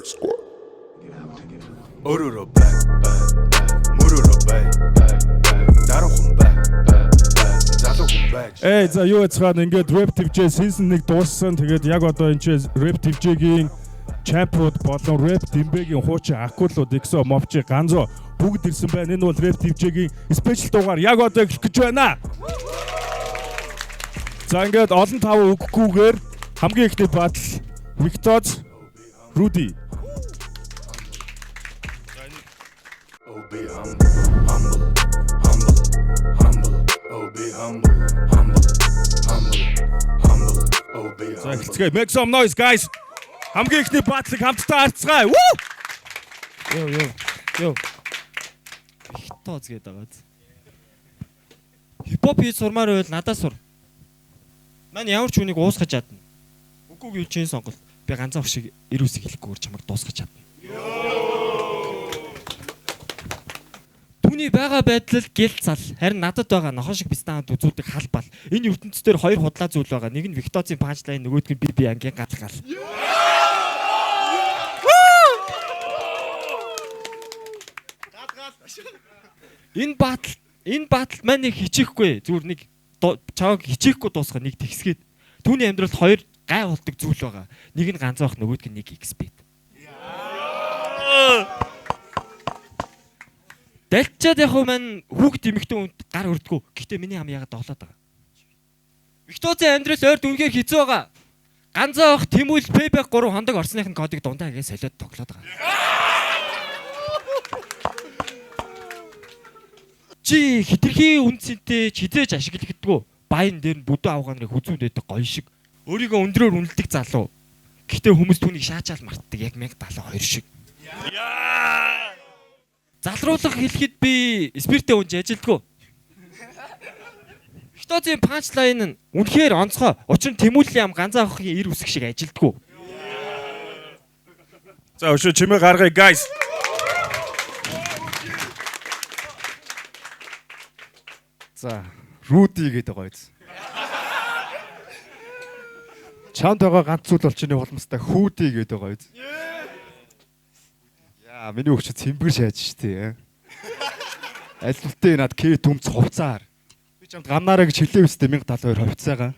Squad. Өөрөөрөө бай, мөрөөрөө бай, даруухан бай, залуу хүн байж. Эй за юу яцгаан ингээд Rap TVJ season 1 дууссан. Тэгээд яг одоо энэ чинь Rap TVJ-гийн champion болон Rap Дэмбэгийн хуучин акулууд XO Mobchi Ганзо бүгд ирсэн байна. Энэ бол Rap TVJ-гийн special дугаар яг одоо эхлэх гэж байна. За ингээд олон тав өгөхгүйгээр хамгийн ихний батал Victor Rudy. Oh be humble, humble, humble, humble. Oh be humble, humble, humble, humble. Oh be За humble. эхэлцгээе. Make some noise guys. Хамгийн ихний батлыг хамтдаа харцгаая. Woo! Йоо ёо. Йоо. Их тооц гээд байгаа биз. Хипхоп хийж сурмаар байвал надаас сур. Мань ямар ч хүнийг уусгаж чадна. Үгүй гэвэл чинь сонголт. Би ганцхан шиг эр үсэг хэлэхгүйгээр чамайг дуусгаж чадна. Түүний байгаа байдал гэл цал. Харин надад байгаа нохон шиг бистаанд үзүүлдэг хал бал. Энэ ертөнцийн дээр хоёр худлаа зүйл байгаа. Нэг нь Виктоцын панчлайн, нөгөөх нь би ангийн гал гал. Энэ батал маань нэг хичээхгүй зүгээр нэг чаваг хичээхгүй дуусгах нэг тэгсгээд түүний амьдралд хоёр гай болдог зүйл байгаа. Нэг нь ганцаах нөгөөдг нь нэг XP. Далчаад яг хөө мань хүүхд эмэгтэй хүнд гар өрдгөө. Гэтэ миний ам ягаад доолоод байгаа. Виктоцын амьдрал ойрд үнэхээр хэцүү байгаа. Ганцаа авах Тэмүүл Payback 3 хондог орсных нь кодыг дундаа гээ солиод тоглоод байгаа. Чи хитрхи үн цэнтэй ч хизээж ашиглагддаггүй. Баян дээр нь бүдүү авгаа нарыг хүзүүнд байдаг гоё шиг. Өөрийгөө өндрөөр үнэлдэг залуу. Гэхдээ хүмүүс түүнийг шаачаал мартдаг яг 1072 шиг. Залруулах хэлэхэд би спиртээ унж ажилдгүй. Виктозын панчлайн нь үнэхээр онцгой. Учир нь Тэмүүллийн ам ганцаа авахын эр үсэг шиг ажилдгүй. За өшөө чимээ гаргая guys. За, Руди гэдэг гоё биз. Чамд байгаа ганц зүйл бол чиний хулмастай хүүди гэдэг гоё биз. Яа, миний өгч цэмбэр шааж штэ. Аль үлтэй над кет өмц хувцаар. Би чамд гамнаараа гэж хэлээ үстэй 1072 хувцаагаа.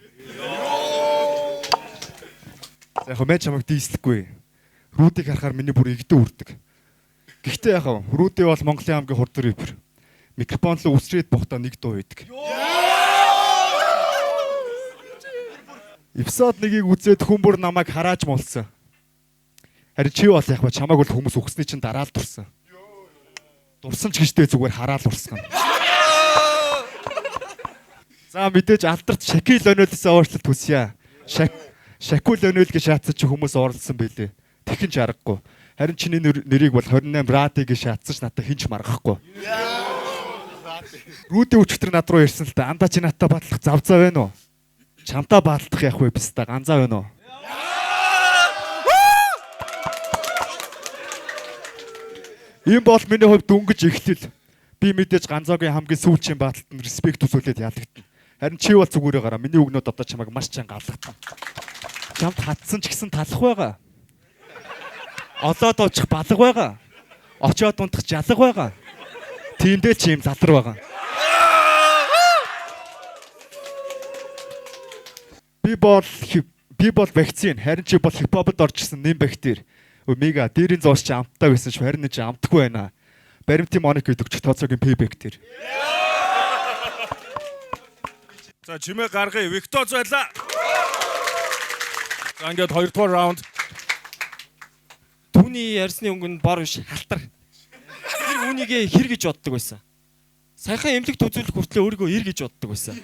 За яг мэ чамайг дийслэхгүй. Рудиг харахаар миний бүр игдэн үрдэг. Гэхдээ яг Руди бол Монголын хамгийн хурдан рэпер. Микрофон руу үсрээд бухтаа нэг дуу хийдэг. Эпизод 1-ийг үзээд хүн бүр намайг харааж муулсан. Харин чи бол яг ба чамайг бол хүмүүс үхсний чинь дараа л дурсан. Дурсан ч гэжтэй зүгээр хараал урсгана. За мэдээж алдарт Шакил Ониолоос уучлалт хүсье. Шакул Ониол гэж шаацсан чи хүмүүс оролцсон байлээ. Тэгхэн ч аргагүй. Харин чиний нэрийг бол 28 Ради гэж шаацсан ч надад хинч маргахгүй. Рүдэ өчтөр над руу ирсэн л та. Андаа чи надтай батлах зав зав байна уу? Чамтай батлах явах вэ биз та ганцаа байна уу? Ийм бол миний хувьд дөнгөж эхлэл. Би мэдээж ганцаагийн хамгийн сүүлчийн баталд нь респект үзүүлээд ялагдана. Харин чи бол зүгээрээ гараа. Миний үгнүүд одоо чамайг маш чанга алгатана. Чамд хатсан ч гэсэн талах байгаа. Олоод очих балга байгаа. Очоод унтах жалга байгаа. Тиймдээ чи юм залар байгаа. Би бол вакцин, харин чи бол хипхопод орчихсон нэм бактери. Омега дээрийн зоос чи амттай байсан шүү, харин чи амтгүй байна. Баримтын моник гэдэг чи тооцоогийн П бактери. За чимээ гаргая. Виктоц байлаа. За ингээд хоёрдугаар раунд. Түүний ярьсны өнгө нь бор биш халтар. Тэр үүнийгээ хэр гэж боддог байсан. Саяхан эмнэлэгт үзүүлэх хүртлээр өөрийгөө эр гэж боддог байсан.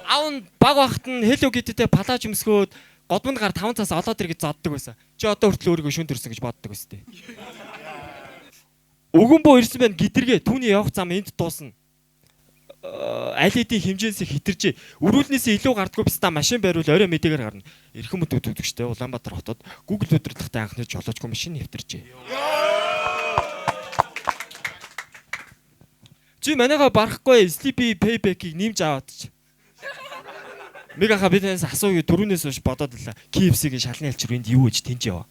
Аав нь баг багт нь Hello Kitty-тэй палаж өмсгөөд годмонд гар 5 цаас олоод ир гэж зоддог байсан. Чи одоо хүртэл өөрийгөө шүн төрсөн гэж боддог байсан тээ. Өгөн бөө ирсэн байна гидэргээ түүний явах зам энд дуусна. Аль хэдийн хэмжээсээ хитэржээ. Өрүүлнээсээ илүү гардггүй биста машин бариул орой мэдээгээр гарна. Эрхэм өд өдөгчтэй Улаанбаатар хотод Google удирдлагатай анхны жолоочгүй машин нэвтэржээ. Чи манайга барахгүй Sleepy Payback-ийг нэмж аваад чи. Мэг аха би танаас асууя дөрөвнөөс хойш бодоод байлаа. KFC-гийн шалны ялчир энд юу гэж тэнж яваа.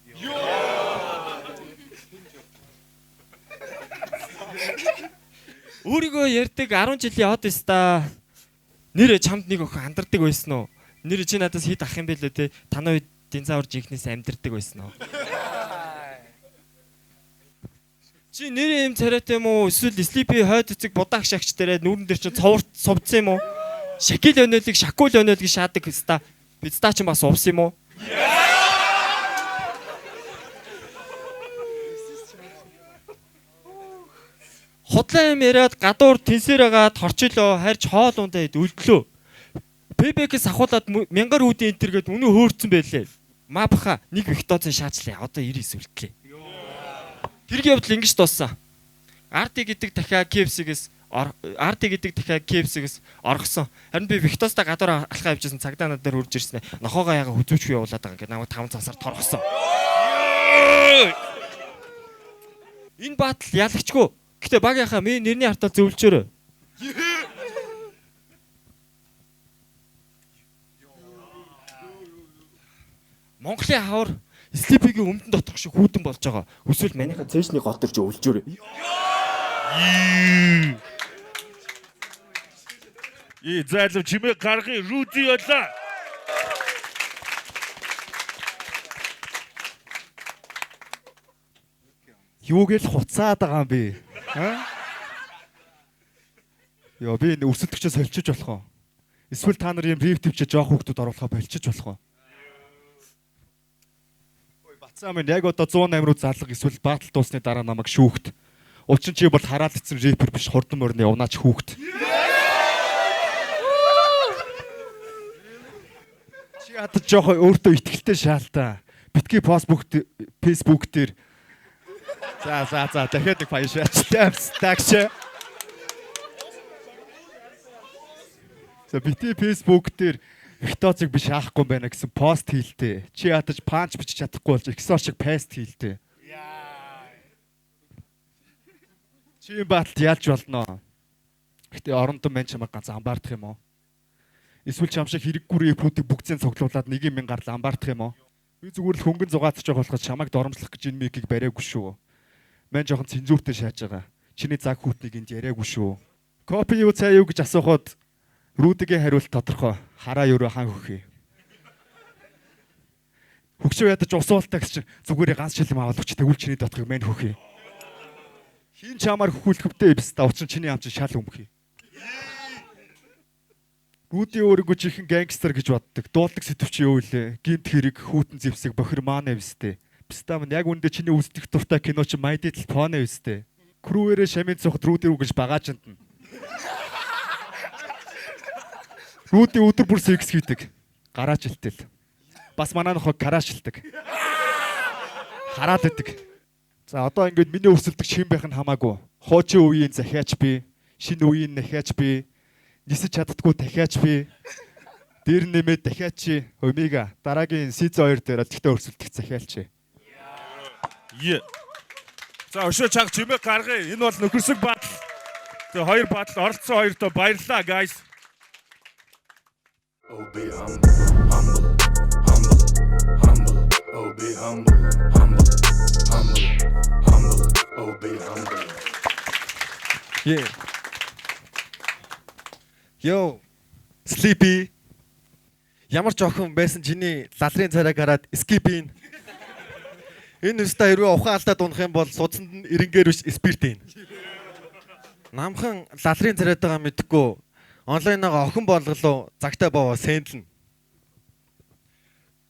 Өөрийгөө ярьдаг 10 жилийн од өста. Нэр чамд нэг охин андардаг байсан уу? Нэр чи надаас хэд ах юм бэ лээ те? Танай үед динозавр жинхнээс амьдардаг байсан уу? Чи нэр юм царайтай юм уу? Эсвэл Sleepy хойд эцэг будаах шагч дээрээ нүүрэн дээр чи цоврт сувдсан юм уу? Шакил Онелыг Шакул Онел гэж шаадаг өста. Бидста чи бас увсан юм уу? Худлаа юм яриад гадуур тэнсээр агаад хорчлоо харж хоол ундаа ид үлдлөө. PBK-с ахуулаад мянгар үүдийн энтер гээд үнэн хөөрцөн байлээ. Мапха нэг Викторийн шаачлаа. Одоо 99 үлдлээ. Тэрг явдал ингэж дууссан. RD гэдэг дахиа KFC-гээс RD гэдэг дахиа KFC-гээс оргосон. Харин би Викторстай гадуур алхаа явжсэн цагдаа над дээр хурж ирсэн. Нохоогоо яга хүзүүчгүй явуулаад байгаа ингээд намайг 5 цасаар торгосон. Энэ баатал ялагчгүй. Гэтэ багийнхаа миний нэрний хартал зөвлөжөөрэй. Монголын хавар Sleepy-гийн өмдөн доторх шиг хүүтэн болж байгаа. Эсвэл манийха цээжний гол дөрж өвлжөөрэй. И зайлв чимээ гаргын Руди байлаа. Юу гээл хуцаад байгаа юм бэ? Аа? Йоо би энэ өрсөлдөгчөө сольчиж болох уу? Эсвэл та нар юм рэп төвчөө жоох хүүхдүүд оруулахаа болчих болох уу? Ой бацаа минь яг одоо 108 руу зарлага эсвэл баатал дуусны дараа намайг шүүхт. Учир чи бол хараал эцэн рэпер биш хурдан морины унаач хүүхд. Чи ядаж жоох өөртөө ихтэй шаалтаа. Битгий Facebook дээр За за за дахиад нэг баяр шаачлаа. Тагш. За бити Facebook дээр Виктоцыг би шаахгүй юм байна гэсэн пост хийлтээ. Чи ядаж панч бичиж чадахгүй болж XO шиг паст хийлтээ. Чи юм бааталд ялж болно. Гэтэ орондон мэн чамайг ганц амбаардах юм уу? Эсвэл чам шиг хэрэггүй рэпүүдийг бүгдсээ цуглуулад нэг юм гарал амбаардах юм уу? Би зүгээр л хөнгөн зугаацж байгаа болоход чамайг доромжлох гэж энэ микийг бариагүй шүү. Мэн жоохон цензуртэй шааж байгаа. Чиний цаг хүүтнийг энд яриагүй шүү. Копи юу цай юу гэж асуухад Рүдигийн хариулт тодорхой. Хараа өрөө хан хөхий. Хөгшөө ядаж усуултаа гэж чинь зүгээр ганц шилэм аваач тэгвэл чиний дотхыг мэн хөхий. Хин чамаар хөхүүлэхвтэй бистаа учир чиний ам чинь шал өмхий. Рүди өөрийгөө жинхэнэ гангстер гэж боддог. Дуулдаг сэтвч юу вэ? Гинт хэрэг, хүүтэн зэвсэг, бохир маана встэ. Бистаа минь яг үндэ чиний үздэг дуртай кино чи My Little Pony встэ. Крүүэрээ шамын цухад Рүди рүү гэж багаажинд нь. Рүди өдөр бүр секс хийдэг. Гараач илтэл. Бас манай нохоо гараашилдаг. Хараад идэг. За одоо ингээд миний өрсөлдөгч хэн байх нь хамаагүй. Хуучин үеийн захиач би, шинэ үеийн нахиач би, нисэж чаддгүй дахиач би. Дээр нэмээд дахиач чи Омега дараагийн season 2 дээр тэгтээ өрсөлдөх захиалч. Е. За өшөө чаг чимээ гаргая. Энэ бол нөхөрсөг батал. Тэгээ хоёр батал оролцсон хоёртоо баярлалаа guys. Oh, be humble, humble, humble, humble. Oh, be humble, humble, humble, humble. Oh, be humble. Yeah. Yo, Sleepy. Ямар ч охин байсан чиний лалрын царайг хараад skip ин. Энэ өстө хэрвээ ухаан алдаад унах юм бол судсанд нь эренгээр биш спирт ийн. Намхан лалрын царайтайгаа мэдхгүй онлайнаа охин болголоо загтай боо сэндлэн.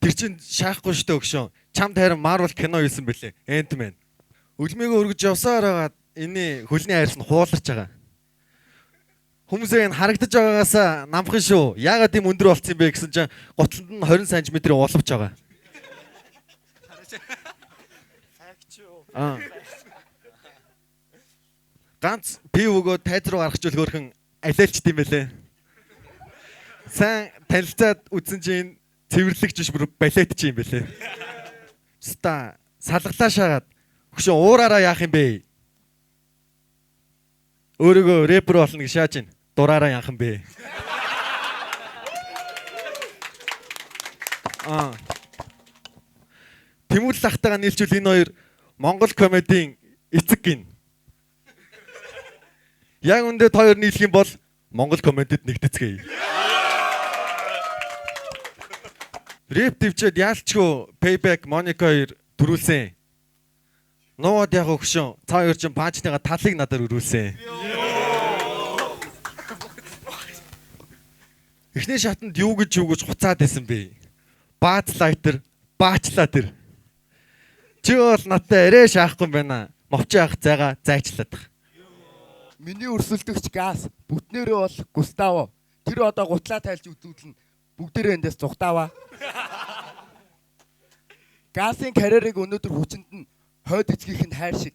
Тэр чин шаахгүй штэ өгшөн. Чамд харин Marvel кино хийсэн бэлээ. Ant-Man. Өлмийгөө өргөж явсаар байгаад энэний хөлний хайрс нь хууларч байгаа. Хүмүүсээ энэ харагдаж байгаагаас намхан шүү. Яагаад ийм өндөр болцсон юм бэ гэсэн чинь гутланд нь 20 см-ийн улавч байгаа. Аа. Ганц пив өгөө тайз руу гаргах чул хөөрхөн алиалчд юм байлээ. Сайн танилцаад үзсэн чинь цэвэрлэгч биш бүр балетч юм байлээ. Ста салгалаа шагаад хөшөө уураараа яах юм бэ? Өөрийгөө рэпер болно гэж шааж байна. Дураараа яах юм бэ? Аа. Тэмүүлэл ахтайгаа нийлжүүл энэ хоёр Монгол комедийн эцэг гин. Яг үндэ та хоёр нийлэх юм бол Монгол комментэд нэгдэцгээе. Рэп төвчээд яалчгүй Payback Monica хоёр төрүүлсэн. Нууад яг өгшөн. Та хоёр чинь панчныгаа талыг надаар өрүүлсэн. Эхний шатанд юу гэж хуцаад байсан бэ? Бааз лайтер, баачлаа тэр. Чи бол надтай арай шаахгүй юм байна. Мовчи ах зайгаа зайчлаад. Миний өрсөлдөгч Газ бүтнээрээ бол Густаво. Тэр одоо гутлаа тайлж үзүүлнэ. Бүгдээрээ эндээс зүхтаава. Газын карьерийг өнөөдөр хүчинд нь хойд эцгийнх нь хайр шиг.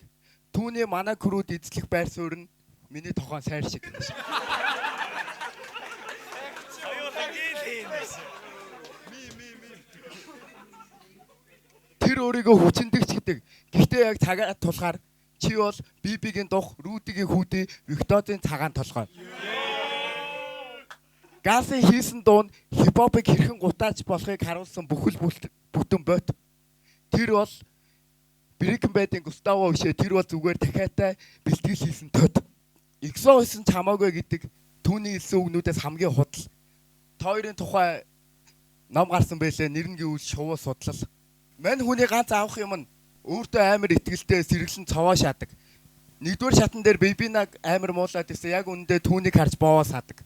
Түүний манай крүүд эзлэх байр суурь нь миний тохоон сайр шиг. Тэр өөрийгөө хүчиндэгч гэдэг. Гэхдээ яг цагаа тулахаар чи бол Бибигийн дух, Рүдигийн хүүдий, Викторийн цагаан толгой. Газын хийсэн дуу нь хипхопыг хэрхэн гутааж болохыг харуулсан бүхэл бүтэн бот. Тэр бол Breaking Bad-ийн Густаво бишээ, тэр бол зүгээр дахиатай бэлтгэл хийсэн тод. XO хийсэн ч хамаагүй гэдэг түүний хэлсэн үгнүүдээс хамгийн худал. Та хоёрын тухай ном гарсан байлээ, нэр нь гэвэл шувуу судлал. Мань хүний ганц авах юм нь өөртөө амар итгэлтэй сэргэлэн цовоо шаадаг. Нэгдүгээр шатан дээр Бэбинаг амар муулаад ирсэн. Яг үнэндээ түүнийг харж боовоо саадаг.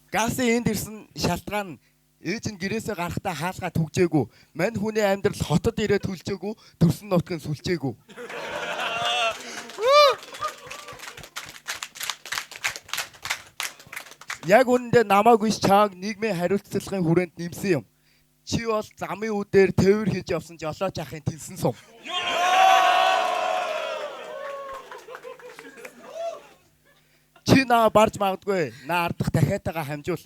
Газын энд ирсэн шалтгаан нь ээж нь гэрээсээ гарахдаа хаалгаа түгжээгүй. Мань хүний амьдрал хотод ирээд түлжээгүй, төрсөн нутг нь сүлжээгүй. Яг үнэндээ намайг биш чааг нийгмийн хариуцлагын хүрээнд нэмсэн юм. Чи бол замын үдээр тээвэр хийж явсан жолооч ахын тэнсэн сум. Чи наа барж магадгүй. Наа ардах дахиатайгаа хамжуул.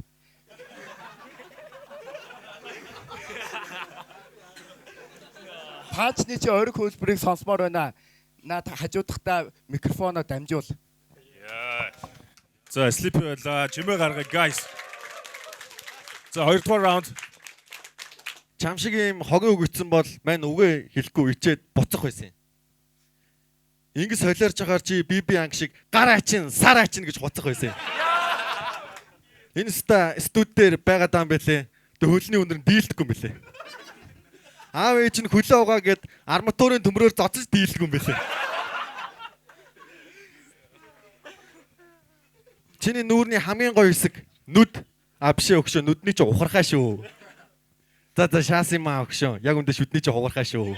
Паачны чи ориг хөлбөрийг сонсомоор байна. Наа хажуудахдаа микрофоноо дамжуул. За Sleepy байлаа. Жимээ гаргая guys. За хоёрдугаар раунд. Чам шиг ийм хогийн үг ицсэн бол мань үгээ хэлэхгүй ичээд буцах байсан юм. Ингэ солиорч байгаа чи би анги шиг гар ачин, сар ачин гэж хуцах байсан юм. Энэ ста студ дээр байгаа даа юм бэлээ. Тэг хөлний өндөр нь дийлдэхгүй юм бэлээ. Аав ээж нь хөлөө угаа гэд арматурын төмрөөр зоцож дийлдэг юм бэлээ. Чиний нүүрний хамгийн гоё хэсэг нүд. А бишээ өгшөө нүдний чи ухархаа шүү. За за шаас юм аа өгшөө. Яг үндэ шүдний чи хугархаа шүү.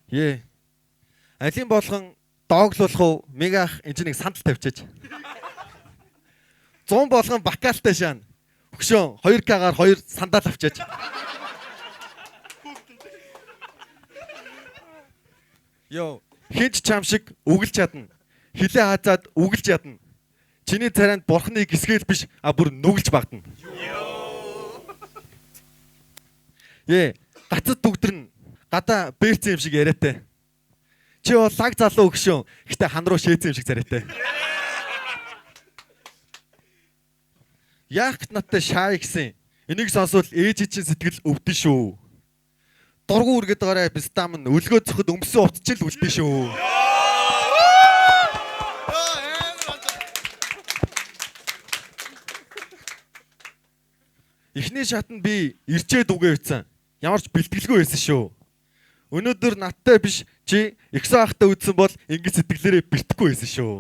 Е. Алийн болгон дооглуулах уу? Мега ах энэ чинь нэг сандал тавьчаач. 100 болгон бакалтай шаана. Өгшөө 2К-гаар 2 сандал авчаач. Йоо, хинч чам шиг үгэлж чадна. Хилээ хазаад үгэлж ядна. Чиний царайнд бурхны гисгэл биш, а бүр нүгэлж багтана. Е, гацад дүгдэрнэ. Гадаа бэрцэн юм шиг яриатай. Чи бол лаг залуу өгшөн. Гэтэ хан руу шээцэн юм шиг царайтай. Яах гэт надтай шаа гэсэн. Энийг сонсвол ээж чинь сэтгэл өвдөн шүү. Дургу үргээд байгаарай бистам нь өлгөө цохид өмсөн хувцч л үлдэн шүү. Эхний шатанд би ирчээд үгээ бичсэн. Ямар ч бэлтгэлгүй байсан шүү. Өнөөдөр надтай биш чи ихсэн ахтай үдсэн бол ингэ сэтгэлээрээ бэртэхгүй байсан шүү.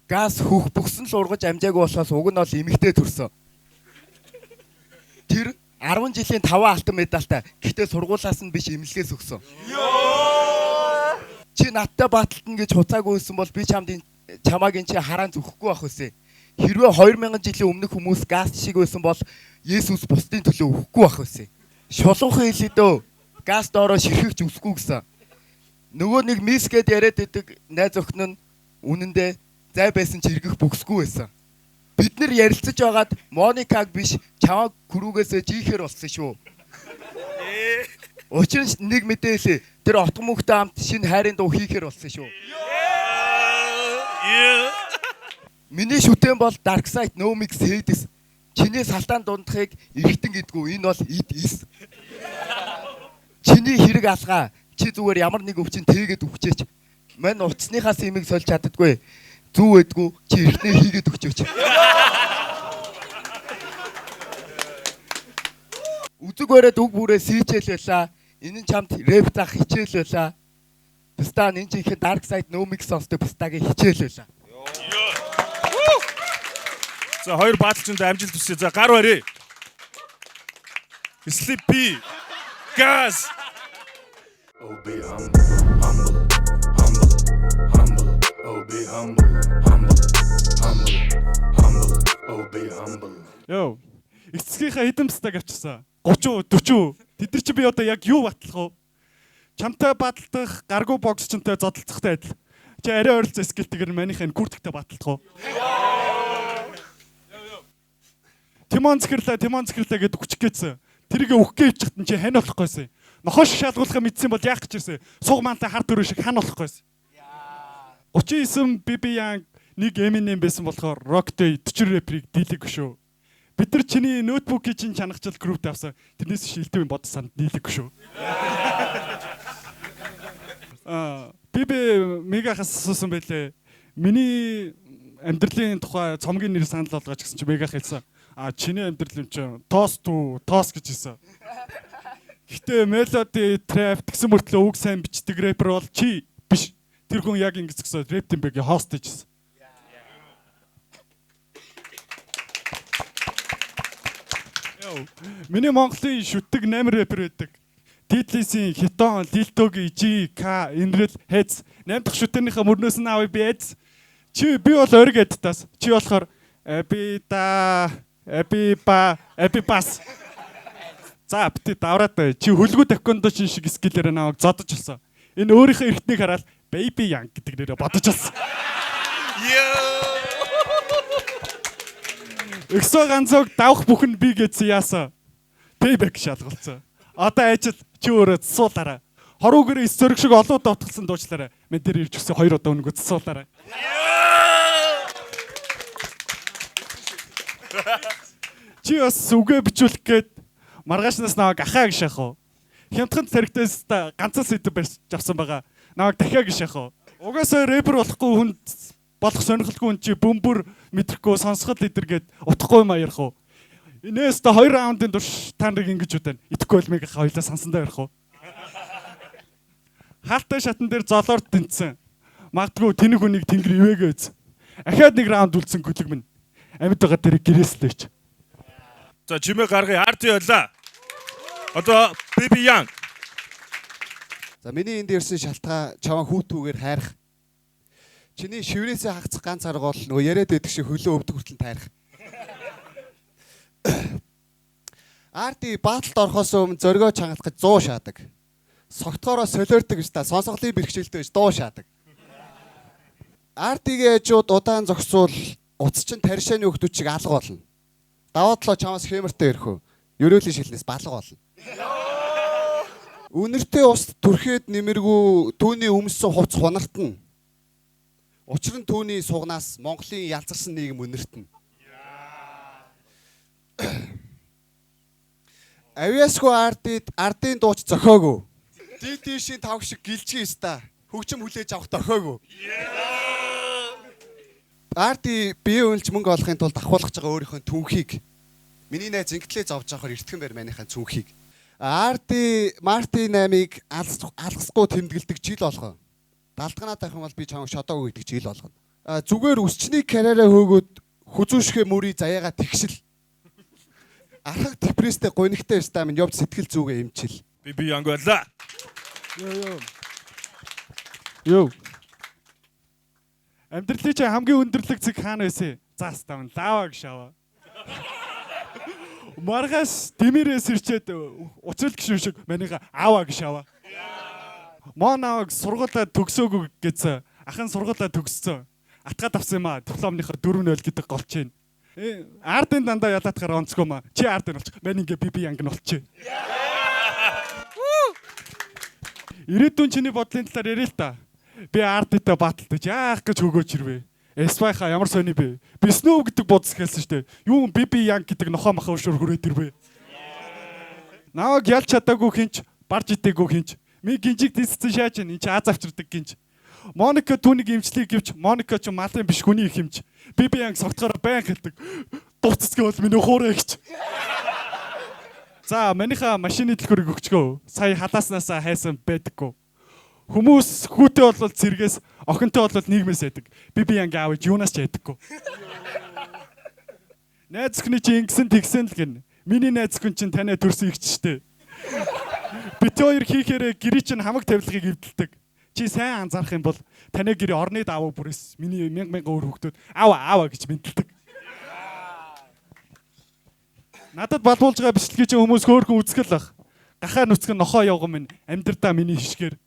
Газ хөх бүхсэн л ургаж амжаагүй болохоос уг нь бол эмэгтэй төрсөн. Тэр 10 жилийн 5 алтан медальтай. Гэхдээ сургуулиас нь биш эмнэлгээс өгсөн. Чи надтай баталтна гэж хуцаагүй байсан бол би чамд чамааг эн чи хараан зүхэхгүй байх үсэ. Хэрвээ 2000 жилийн өмнөх хүмүүс газ шиг байсан бол Есүс бусдын төлөө үхэхгүй байх үсэ. Шулуухан хэлээ дөө. Газ доороо ширхэгч үсэхгүй гэсэн. Нөгөө нэг мис гэд яриад идэг найз охин нь үнэндээ зай байсан ч эргэх бүксгүй байсан. Бид нар ярилцаж байгаад Моникаг биш чамааг күрүүгээсээ жихээр болсон шүү. Учир нь нэг мэдээ хэлье. Тэр отгон мөнхтэй хамт шинэ хайрын дуу хийхээр болсон шүү. Миний шүтэн бол Dark Side No Mix Hades. Чиний салтаан дундахыг эргэтэн гэдгүү. Энэ бол ид ис. Чиний хэрэг алгаа. Чи зүгээр ямар нэг өвчин тээгээд өгчээч. Мань утасныхаас имийг сольж чаддаггүй. Зүү байдгүй. Чи эртнээ хийгээд өгчөөч. Үзэг бариад үг бүрээ сийчээл байлаа. Энэ нь чамд рэп зах хичээл байлаа. Пста энэ жинхэнэ Dark Side No Mix сонсдог Пстагийн хичээл байлаа. За хоёр бааталчинд амжилт хүсье. За гар барь. Sleepy. Газ. Oh, be humble, humble, humble, humble. Oh, be humble, humble, humble, humble. Oh, be humble. Йоо. Эцгийнхээ хэдэн пстаг авчирсан? 30, 40. Тэд нар чи би одоо яг юу батлах вэ? Чамтай баталдах, гаргуу боксчонтой зодолцохтой адил. Чи арай ойролцоо скилтэйгэр манийх энэ күртгтэй баталдах уу? Тимон зэхэрлээ, Тимон зэхэрлээ гэдээ хүчих гээдсэн. Тэрийг өгөх гээч чигтэн чи хань болох гойсон. Нохоо шиг шалгуулахаа мэдсэн бол яах гэж ирсэн. Суг маантай хар дөрөв шиг хан болох гойсон. 39 BB Young нэг Eminem байсан болохоор Rock Day 40 рэперийг дийлээгүй шүү. Бид нар чиний ноутбукийг чинь чанахчил группт авсан. Тэрнээс шилдэв юм бод санд нийлээгүй шүү. Аа, би мегахаас асуусан байлээ. Миний амьдралын тухай цомгийн нэр санал болгооч гэсэн чи мегах хэлсэн. А чиний амьдрал юм чинь тоос түү, тоос гэж хэлсэн. Гэтэ мелоди, trap гэсэн мөртлөө үг сайн бичдэг рэпер бол чи биш. Тэр хүн яг ингэж згсээ рэп тэмбэгийн хост хийжсэн. Миний Монголын шүтэг 8 рэпер байдаг. Дидлисийн Хитон, Лилтогийн G, К, Инрэл, Хэц 8 дахь шүтэнийхээ мөрнөөс нь авъя би эз. Чи би бол ориг эдтас. Чи болохоор аби да, аби ба, аби бас. За бити давраад бай. Чи хөлгүү таквондо шин шиг скиллээр намайг зодож болсон. Энэ өөрийнхөө эртнийг хараад Baby Young гэдэг нэрээ бодож болсон. Өксөө ганцог давх бүхэн би гэдсэн яасан. Payback шалгалцсан. Одоо ажил чи өөрөө цэцуулаарай. Хоруугэр эс зөрөг шиг олон удаа утгалсан дуучлаарай. Мен дээр ирж өгсөн хоёр удаа өнгө цэцуулаарай. Чи бас үгээ бичүүлэх гээд маргаашнаас намайг ахаа гэж шахав. Хямдхан царигтээс та ганцхан сэдв барьж авсан байгаа. Намайг дахиа гэж шахав. Угаасаа рэпер болохгүй хүн болох сонирхолгүй хүн чи бөмбөр мэдрэхгүй сонсгол идэргээд утгагүй юм аярах уу? Инээс та 2 раундын турш та нарыг ингэж үдэн. Итгэхгүй бол мэг хоёлаа сансандаа ярих уу? Хаалтай шатан дээр золоор тэнцсэн. Магадгүй тэнэг хүнийг тэнгэр ивэгээ үз. Ахаад нэг раунд үлдсэн гүлэг минь. Амьд байгаа дээр гэрээслээч. За чимээ гаргая. Арти байлаа. Одоо BB Young. За миний энд ирсэн шалтгаан чамаа хүүтүүгээр хайрах. Чиний шиврээсээ хагцах ганц арга бол нөгөө яриад байдаг шиг хөлөө өвдөг хүртэл тайрах. Арти бааталд орохоос өмнө зоригоо чангалах гэж 100 шаадаг. Согтгоороо солиордог гэж та сонсголын бэрхшээлтэй байж дуу шаадаг. Артигийн хажууд удаан зогсвол утас чинь таршааны хүүхдүүд шиг алга болно. Даваа талаа чамаас хэмэртэй ирэх үү? Ерөөлийн шилнээс балга болно. Үнэртэй ус түрхэд нэмэргүй түүний өмссөн хувц хунартна. Учир нь түүний сугнаас Монголын ялзарсан нийгэм үнэртэнэ. Авиасгүй ардид ардын дууч зохиогүй. Дидишийн тавг шиг гэлжгий ста. Хөгжим хүлээж авах дохиогүй. Арти бие үнэлж мөнгө олохын тулд давхуулах байгаа өөрийнхөө түнхийг миний найз ингэлээ зовж авахар эртхэн байр манийхаа цүнхийг. Арти Марти 8-ыг алгасгүй тэмдэглэдэг жил болгоо. Далдганаа тавих юм бол би чамайг шодоогүй гэдэг жил болгоно. Зүгээр өсчний карьераа хөөгөөд хүзүүшхээ мөрий заяагаа тэгшил. Архаг депресстэй гунигтай өстэй минь явж сэтгэл зүгээ эмчил. BB Young байлаа. Йоо. Амьдралын чинь хамгийн өндөрлөг цэг хаана байсан? Заас тавн лава гэж шаваа. Маргааш дэмэрээс ирчээд учрал гişүн шиг манийга аава гэж шаваа. Монаваг сургуулаа төгсөөгүй гэсэн. Ахын сургуулаа төгссөн. Атгаад авсан юм аа. Дипломныхоо 4-0 гэдэг голч чинь. Ардын дандаа ялаатахаар онцгой маа. Чи ардын болчих. Мань ингээ би янг нь болчих. Ирээдүйн чиний бодлын талаар яриа л та. Би ардтай баталдаж яах гэж хөгөөч ирвэ. Эсвайха ямар сони бэ? Би Snow гэдэг бодс хэлсэн штэ. Юу би янг гэдэг нохоо махаа өшөр хүрээд ирвэ. Намайг ялж чадаагүй хинч Барж идээгүй хинч. Ми гинжиг дисцэн шааж энэ чи аз авчирдаг гинж. Моника түүнийг имчлэг гэвч Моника ч малын биш хүний их хэмж. Би би анги согтохоор байн хэлдэг. Дуццгээ бол миний хуурай гэж. За манийха машины дэлгүүрийг өгчгөө. Сая халааснасаа хайсан байдаггүй. Хүмүүс хүүтэй болвол цэргээс, охинтой болвол нийгмээс яадаг. Би анги аав юунаас ч ядаггүй. Найз өхний чи ингэсэн тэгсэн л гин. Миний найз өхөн чинь танай төрсөн ихч штэ. Бит хоёр хийхээрээ гэрээ чинь хамаг тавилгыг эвдэлдэг. Чи сайн анзаарах юм бол танай гэрээ орны давуу бүрээс миний мянга мянга өөр хүүхдүүд аава аава гэж мэдлдэг. Надад балуулж байгаа бичлэгийг чинь хүмүүс хөөрхөн үзгэл ах. Гахаа нүцгэн нохоо явган минь амьдрдаа миний хишгээр.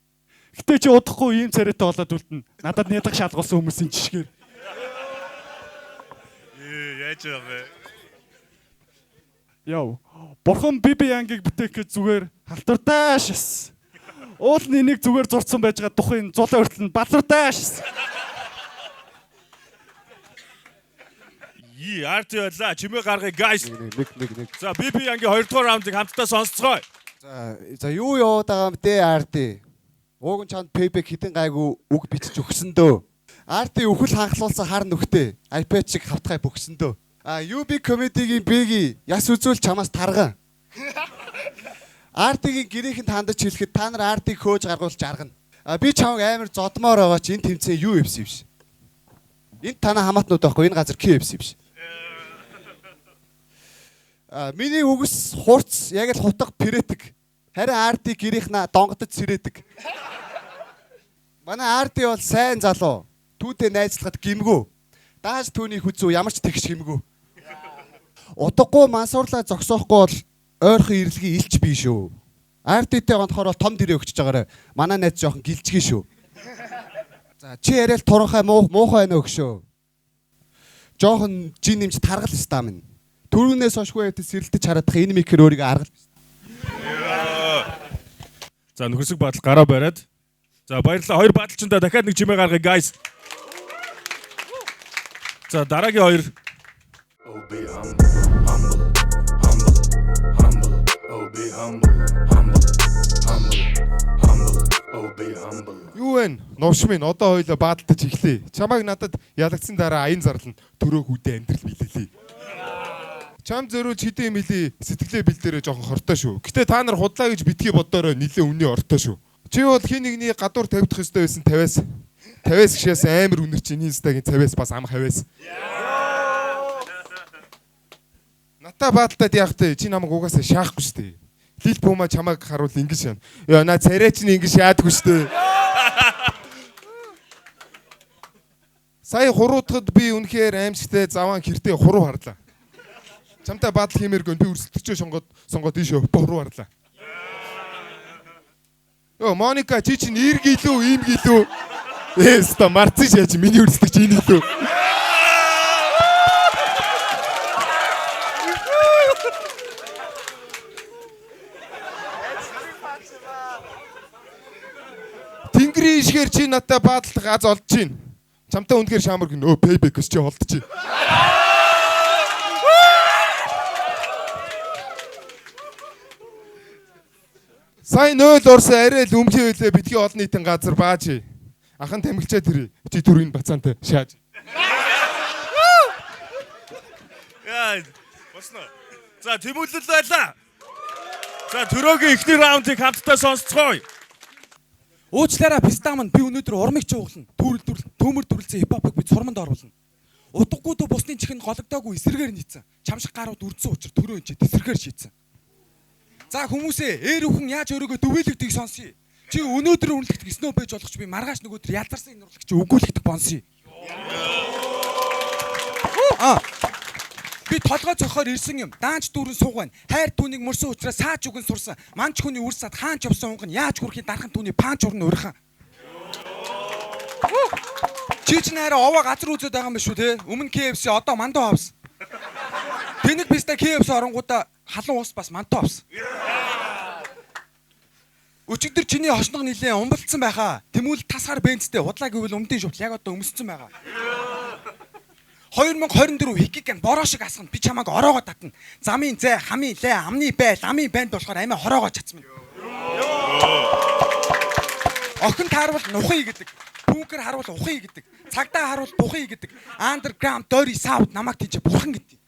Гэтэ чи удахгүй ийм царайтай болоод үлдэнэ. Надад нядах шалгуулсан хүмүүсийн жишгээр. Яаж байгаа вэ? Яв. Бурхан би ангийг бүтээх гэж зүгээр халтурдаа шас. Уул нь энийг зүгээр зурцсан байж байгаа тухайн зулаа хүртэл нь балуурдаа шас. Йи, арт байлаа. Чимээ гаргая guys. Нэг нэг нэг. За би ангийн 2 дугаар раундыг хамтдаа сонсцгоё. За юу яваад байгаа юм бэ RD? Ууг нь чанд payback хідэн гайгүй үг бичиж өгсөн дөө. RD үхэл ханхлуулсан хар нүхтэй iPad шиг хавтгай бөгсөн дөө. А UB comedy-гийн B-гийн яс үзүүл чамаас тарган. RD-гийн гэрийнхэнд хандаж хэлэхэд та нар RD-г хөөж гаргуул жаргана. А би чамайг амар зодмоор байгаа чи энэ тэмцээн UFC биш. Энд танаа хамаатнууд байхгүй энэ газар KFC биш. А миний үгс хурц яг л хутга пэрэтэг. Харин RD гэрийнхнаа донгодод сэрээдэг. Манай RD бол сайн залуу. Түүнтэй найзлахад гимгүү. Дааж түүний хүзүү ямар ч тэгш хэмгүү. Утгагүй мансуурлаа зогсоохгүй бол ойрхон ирэлгийн илч бий шүү. RD-тэй гонхоор бол том дэрээ өгчөж байгаарай. Манай найз жоохон гэлжгий шүү. За чи яриа л туранхай муухай байна өгшөө. Жоохон жин нэмж таргал стам минь. Түрүүнээс хойшгүй явдал сэрэлтэж хараадах энэ микэр өөрийгөө аргал. За нөхөрсөг бадал гараа бариад. За баярлалаа. Хоёр бадалчиндаа дахиад нэг чимээ гаргая guys. За дараагийн хоёр. Oh, be humble, humble, humble, humble. Oh, be humble, humble, humble, humble. Oh, be humble. Юу вэ? Новш минь одоо хоёлоо баадалтаж эхлэе. Чамайг надад ялагдсан дараа аян зарлан төрөө хүүдээ амьдрал билээлээ. Чам зөрүүлж хэдэн юм хэлий сэтгэлээ бэлдээрээ жоохон хортой шүү. Гэтэ та нар худлаа гэж битгий бодоорой нилээ үнний ортой шүү. Чи бол хин нэгний гадуур тавигдах ёстой байсан 50-аас 50-аас гişээс амар үнэр чинь инстагийн 50-аас бас ам хаваас. Натаа баалтаад яах вэ? Чи намайг угаасаа шаахгүй шүү дээ. Лил пума чамайг харуул ингэж шаана. Йоо на царай чинь ингэж шаадгүй шүү дээ. Сая хуруутахад би үнэхээр аимшигтэй заван хэртэй хуруу харлаа. Чамтай баадал хиймээргүй би өрсөлдөгчөө сонгоод ийшээ хуруу харлаа. Йоо Моника чи чинь эрг илүү ийм гэлүү. Эста марцсан шаач миний өрсөлдөгч энэ илүү. Тэнгэрийн ишгээр чи надтай баадалдах аз олж чинь. Чамтай үнэхээр шаамар гин өө payback-с чи холдож чинь. Сайн 0 орсон арай л өмхий байлээ битгий олон нийтийн газар бааж. Ахан тамхилчаа тэр чи түр энэ бацаантай шааж. Яа босно. За тэмүүлэл байлаа. За төрөөгийн эхний раундыг хамтдаа сонсцгоё. Уучлаарай пистам би өнөөдөр урмыг чууглана. Төмөр дүрлцэн хипхопыг би цурманд оруулна. Утгагүй дүү бусны чихэнд гологдоогүй эсрэгээр нийцсэн. Чамшиг гарууд үрдсэн учир төрөө энэ тесрэгээр шийдсэн. За хүмүүсээ ээр үхэн яаж өөрийгөө дүвэлэгдгийг сонсъё. Чи өнөөдөр үнэлэгдэх снөө байж болох ч би маргааш нөгөөдөр ялзарсан энэ урлаг чи өгүүлэгдэх бонсъё. Аа. Би толгой цохоор ирсэн юм. Даанч дүүрэн сууг байна. Хайр түүнийг мөрсөн учраас саач үгэн сурсан. Манч хүний үр сад хаанч явсан унган яаж хүрхийн дархан түүний панч урна урхан. Чи ч нэрэ овоо газар үзээд байгаа юм биш үү те? Өмнө KFC одоо мандуу авсан. Тэнэг биста KFC оронгуудаа халуун ус бас мантуу авсан. Өчигдөр чиний хошног нилээн умбалцсан байхаа. Тэмүүл тасгаар бензтэй худлаа гэвэл өмдийн шувтал яг одоо өмссөн байгаа. 2024 хикик бороо шиг асгана. Би чамайг ороогоо татна. Замын зай, хамын лай, амны байл, амын банд болохоор амиа хороогоо чацмын. Охин таарвал нухыг гэдэг. Бүүнкэр харуул ухъя гэдэг. Цагдаа харуул бухъя гэдэг. Underground Dirty South намайг тийч бурхан гэдэг.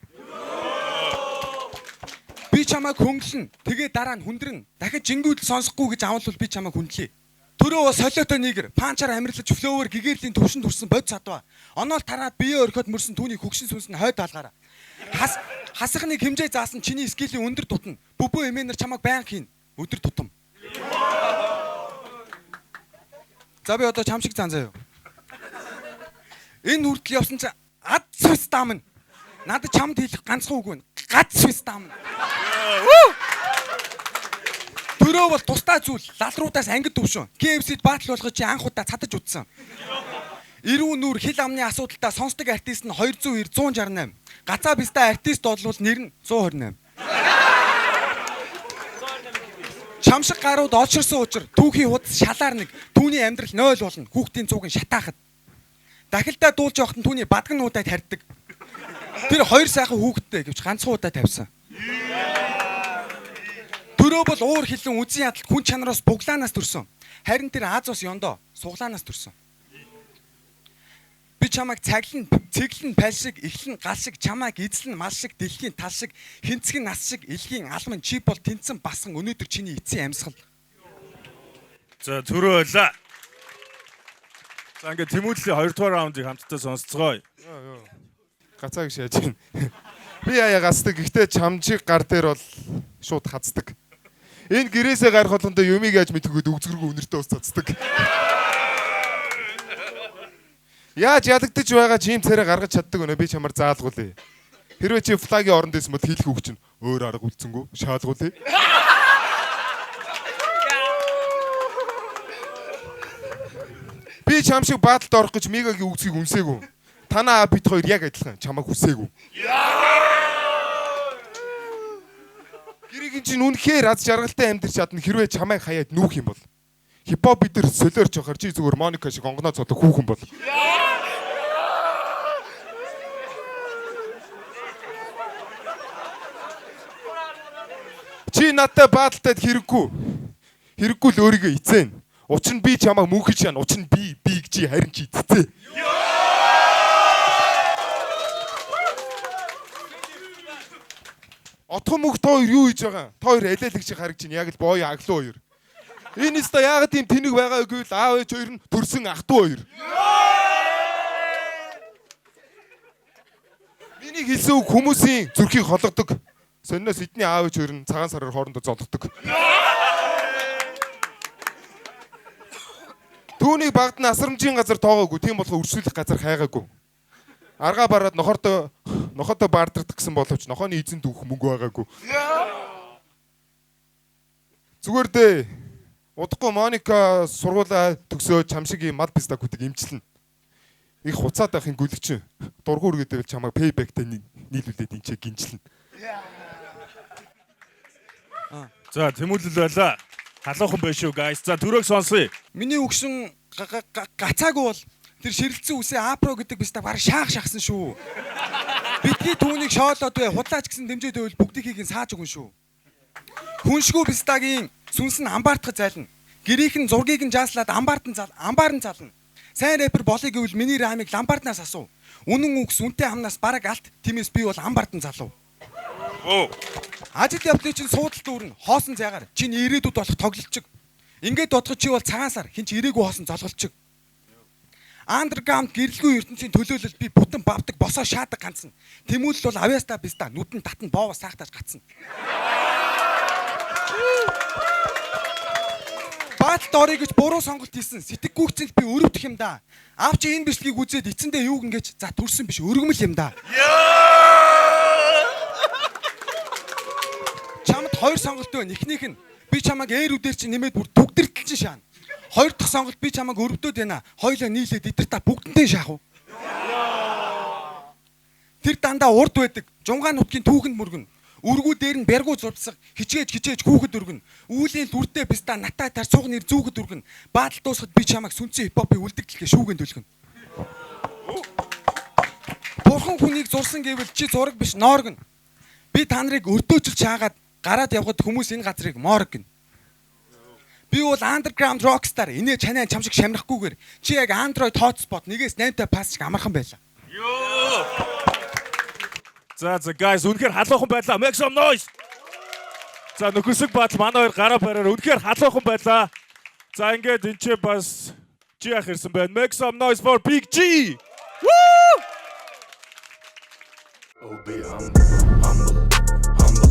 Би чамайг хөнглөн. Тэгээ дараа нь хүндрэн. Дахиж жингүүдл сонсохгүй гэж авалвал би чамайг хүндлэе. Төрөө бол солиотой нийгэр, панчаар амирлаж флоуэр гэгэрлийн төвшөнд хүрсэн бод садва. Оноол тараад бие орхиод мөрсөн түүний хөгшин сүнс нь хойд талгаараа. Хас хасхныг хэмжээ заасан чиний скилийн өндөр дутна. Бүбөө эмээнэр чамайг байнга хийн. Өдөр тутам. За би одоо чам шиг зан заяа. Энэ хүртэл явсан чи ад свис даамн. Надад чамд хэлэх ганцхан үг байна. Гац свис даамн. Төрөө бол тусдаа зүйл лалруудаас ангид төвшөн. KFC-д баатал болгож чи анх удаа цадаж утсан. Эрүү нүр хил амны асуудалтай сонсдог артист нь 290 168. Гацаа бистаа артист болвол нэр нь 128. Чамшиг гарууд олширсан учир түүхийн худас шалаар нэг түүний амьдрал 0 болно. Хүүхдийн цуг нь шатаахад. Дахилдаа дуулж явахад нь түүний бадган нуудад харьдаг. Тэр хоёр сайхан хүүхэдтэй гэвч ганцхан удаа тавьсан. Төрөө бол уур хилэн үзэн ядалт хүн чанараас буглаанаас төрсөн. Харин тэр Аз ус ёндоо суглаанаас төрсөн. Би чамайг цаглан, цэглэн пал шиг, эхлэн гал шиг, чамайг эзлэн мал шиг, дэлхийн тал шиг, хинцгэн нас шиг, элгийн алман чи бол тэнцэн басан өнөөдөр чиний эцсийн амьсгал. За төрөө байлаа. За ингээд тэмүүллийн 2 дугаар раундыг хамтдаа сонсцгоё. Гацааг шааж байна. Би яа гацдаг. Гэхдээ чамжиг гар дээр бол шууд хаздаг. Энэ гэрээсээ гарах болгондоо юмыг яаж мэдхүйд өгзгөргүй үнэртэй ус цацдаг. Яаж ялагдаж байгаа ч ийм царай гаргаж чаддаг өнөө би чамаар заалгуулъя. Хэрвээ чи флагийн оронд байсан бол хийлэх үг чинь өөр арга үлдсэнгүү шаалгуулъя. Би чам шиг бааталд орох гэж Мигагийн үгсийг үнсээгүй. Танаа бит хоёр яг адилхан чамайг хүсээгүй. Гэрийн чинь үнэхээр аз жаргалтай амьдарч чадна хэрвээ чамайг хаяад нүүх юм бол. Хипхоп бид нар солиорч явахаар чи зүгээр Моника шиг онгоноо цодог хүүхэн бол. Чи надтай бааталтад хэрэггүй. Хэрэггүй л өөрийгөө эцээн. Учир нь би чамайг мөнхөж шаана. Учир нь би би чи харин чи эцэцээ. Отхон мөх та хоёр юу хийж байгаа? Та хоёр алиалэг шиг харагч чинь яг л боо аглуу хоёр. Энэ өстө яагаад тийм тэнэг байгаа гэвэл аав ээж хоёр нь төрсөн ах トゥ хоёр. Миний хэлсэн үг хүмүүсийн зүрхийг холгодог. Сониноос эдний аав ээж хоёр нь цагаан сараар хоорондоо золгодог. Түүнийг багд нь асрамжийн газар тоогоогүй, тийм болохоор өрсөлдөх газар хайгаагүй. Аргаа бараад нохортой нохотой баардагдах гэсэн боловч нохооны эзэн дүүх мөнгө байгаагүй. Зүгээр дээ. Удахгүй Моника сургуулаа төгсөө чам шиг ийм мал пистак хүтэг имчилнэ. Их хуцаад байхын гүлэгч дургу үргээдэвэл чамайг payback-тэй нийлүүлээд энэ чиг гинчлэнэ. За тэмүүлэл байлаа. Халуухан байх шүү guys. За төрөөг сонсъё. Миний өгшин гацаагүй бол тэр ширэлцэн үсээ Апро гэдэг биста баг шаах шахсан шүү. Бидний түүнийг шоолоод бай худлаач гэсэн дэмжээ дэвэл бүгдийнхийг нь сааж өгөн шүү. Хүншгүү бистагийн сүнс нь амбаартах зайлна. Гэрийнх нь зургийг нь жааслаад амбаарт нь зал амбаар нь зална. Сайн рэпер болъё гэвэл миний рамыг ламбарднаас асуу. Үнэн үгс үнтэй амнаас бараг алт. Тиймээс би бол амбардан залуу. Ажил явдлын чинь суудал дүүрнэ. Хоосон зайгаар чинь ирээдүйд болох тоглолчиг. Ингээд бодоход чи бол цагаан сар хин ч ирээгүй хоосон золголчиг. Андерграунд гэрлгүй ертөнцийн төлөөлөл би бүтэн бавдаг босоо шаадаг ганцна. Тэмүүлэл бол авьяаста биста нүдэн татна боова саахтаж гацна. Бааталд орё гэж буруу сонголт хийсэн. Сэтгэгүйгцэнд би өрөвдөх юм да. Аав чи энэ бичлэгийг үзээд эцэндээ юу гингээч за төрсөн биш өргөмөл юм да. Чамд хоёр сонголт байна. Эхнийх нь би чамайг ээр үдээр чи нэмээд бүр түгдэртэл чи шаана. Хоёр дахь сонголт би чамайг өрөвдөд байна. Хоёлоо нийлээд эдэр та бүгдэнтэй шаах уу? Тэр дандаа урд байдаг. Жунгаан нутгийн түүхэнд мөргөн. Өргүү дээр нь бяргуу зурдсаг хичээж хичээж хүүхэд өргөн. Үүлийн дүртэй биста натаа тар цуг нэр зүүгэд өргөн. Баатал дуусахад би чамайг сүнцэн хипхопын үлдэгдэлгээ шүүгэн төлгөн. Бурхан хүнийг зурсан гэвэл чи зураг биш нооргон. Би та нарыг өртөөчл чаагаад гараад явхад хүмүүс энэ газрыг морг гэнэ. Би бол underground rockstar. Инээ чанаа чам шиг шамрахгүйгээр чи яг Android hotspot нэгээс 8-тай пас шиг амархан байлаа. За за guys, үнэхээр халуухан байлаа. Make some noise. За, нөхөрсөг battle манай хоёр гараа бариар үнэхээр халуухан байлаа. За, ингээд энэ ч бас G ах ирсэн байна. Make some noise for Big G. Woo! Oh, be humble, humble, humble,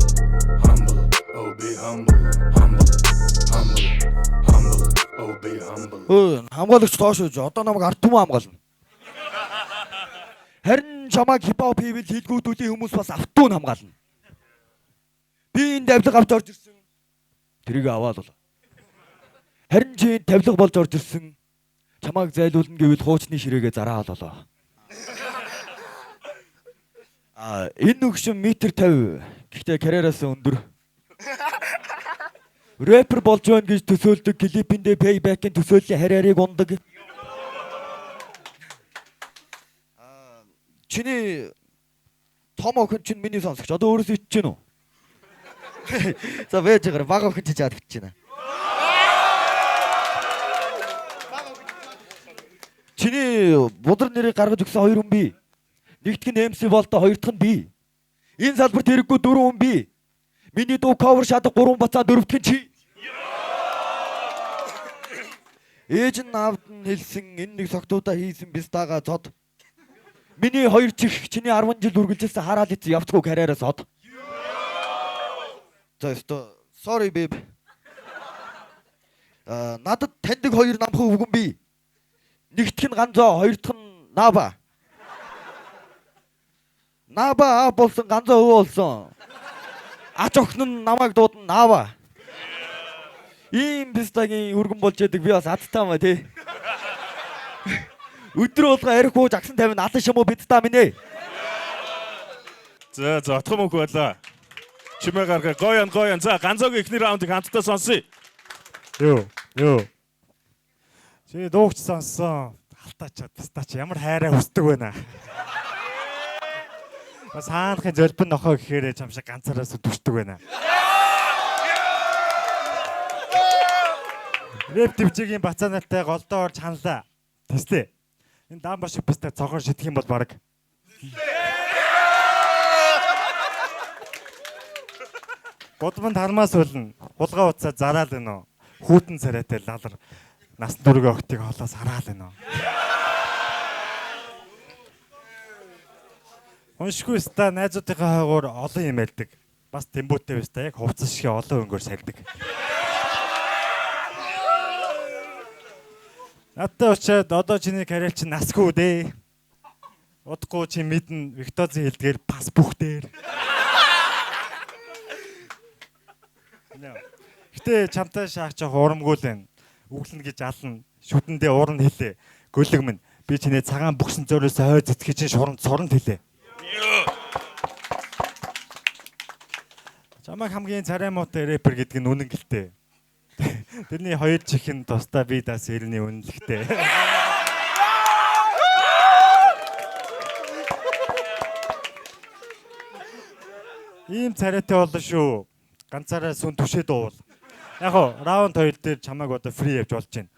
humble. Oh, be humble, humble, humble, humble. Oh, be humble. Өө, хамгаалагч доош үж. Одоо намайг ард түмэн хамгаална. Харин чамайг хипхоп хийвэл хийлгүүдүүлийн хүмүүс бас автун хамгаална. Би энэ тавилга авч орж ирсэн. Тэрийг аваад бол. Харин чи энэ тавилга болж орж ирсэн. Чамайг зайлуулна гэвэл хуучны ширээгээ зараал болоо. А, энэ өгшин метр 50. Гэхдээ карьераас өндөр. Рэпер болж байна гэж төсөөлдөг, клипэндээ payback-ийн төсөөллийн харьярыг ундаг. Чиний том охин чинь миний сонсогч. Одоо өөрөөсөө ичж гин үү? За, байж байгаа, бага охин чи чад бичиж байна. Чиний будар нэрийг гаргаж өгсөн хоёр хүн би. Нэгдэх нь MC болдоо, хоёр дахь нь би. Энэ салбарт хэрэггүй дөрвөн хүн би. Миний дуу cover шатах гурван бацаа, дөрөвдөх нь чи. Ээж нь аавд нь хэлсэн энэ нэг согтуудаа хийсэн бистага зод. Миний хоёр чих чиний 10 жил үргэлжилсэн хараал эцэн явцгүй карьераас од. За, ёстой sorry, babe. А, надад таньдаг хоёр намхан өвгөн би. Нэгдэх нь Ганзоо, хоёр дахь нь Наба. Наба аа болсон, Ганзоо өвөө болсон. Ач охин нь намайг дуудана Наава. Ийм бистагийн өргөн болж яадаг би бас адтай маа тий. Өдөр болго арх ууж агсан 50 алан шамуу бидтаа минь ээ. За за, отхон мөнх байлаа. Чимээ гаргая. Гоё ян, гоё ян. За, Ганзоогийн эхний раундыг хамтдаа сонсъё. Юу, юу. Чи дуугч сонссон. Халтаачаад пистач ямар хайраа хүсдэг байна. Бас хаанахын золбон нохоо гэхээр чам шиг ганцаараас дүрдэг байна. Рэп төвчгийн бацаанаатай голдоо орж ханлаа. Тэслээ. Энэ даан шиг писта цогоор шидэх юм бол баг. Гудамд хармаас үлнэ. Хулгай утсаа зараал гэнэ. Хүүтэн царайтай лалар насан туршийн охтыг хоолоос хараал гэнэ. Уншгүй ста найзуудынхаа хойгуур олон юм ярьдаг. Бас тэмбүүтэй биста яг хувцас шиг олон өнгөөр сальдаг. Надтай очиад одоо чиний карьер чинь насгүй дээ. Удахгүй чи мэднэ, Виктозын хэлдгээр пас бүх дээр. Гэтэ чамтай шаах жоох урамгүй л байна. Өглөн гэж ална. Шүдэндээ уурн хэлээ. Гөлөг минь, би чиний цагаан бүхсэн зөөрөөс хой зэтгэж чинь шуранд суранд хэлээ. Чамайг хамгийн царай муутай рэпер гэдэг нь үнэн гэлтэй. Тэрний хоёр чихэн тусдаа би дас ирний үнэлэхтэй. Ийм царайтай болно шүү. Ганцаараа сүн түшээ дуувал. Яг гоо раунд 2 дээр чамайг одоо free явж болж байна.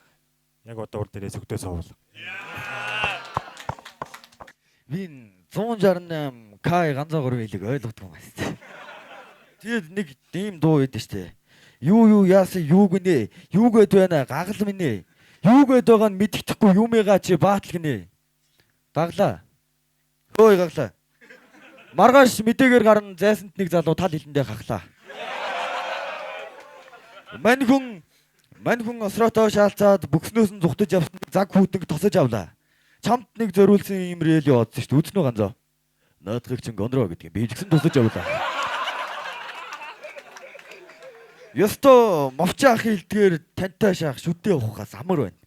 Яг одоо ур дээрээ сүгдээ суувал. Би 168 К ганцаа 3 хэлийг ойлгодог юм байна. Тэгээд нэг ийм дуу өгдөө штэ. Юу юу яасан, юу гинэ? Юу гээд байна, гагал минь ээ. Юу гээд байгаа нь мэддэхгүй юмыгаа чи баатал гинэ. Гаглаа. Хөөе, гаглаа. Маргааш мэдээгээр гарна, зайсанд нэг залуу тал хилэндээ хахлаа. Мань хүн мань хүн осроотой шаалцаад бүкснөөс нь зүхтэж явсан заг хүүтэнг тосож авлаа. Чамд нэг зориулсан юм reel яваадсан шүү дээ. Үзнэ үү, Ганзоо? Наадхыг чин гондро гэдэг юм. Би ч гэсэн тосож авлаа. Ёстой мовч ахын хэлдгээр тантай шаах шүдээ ухахаас амар байна.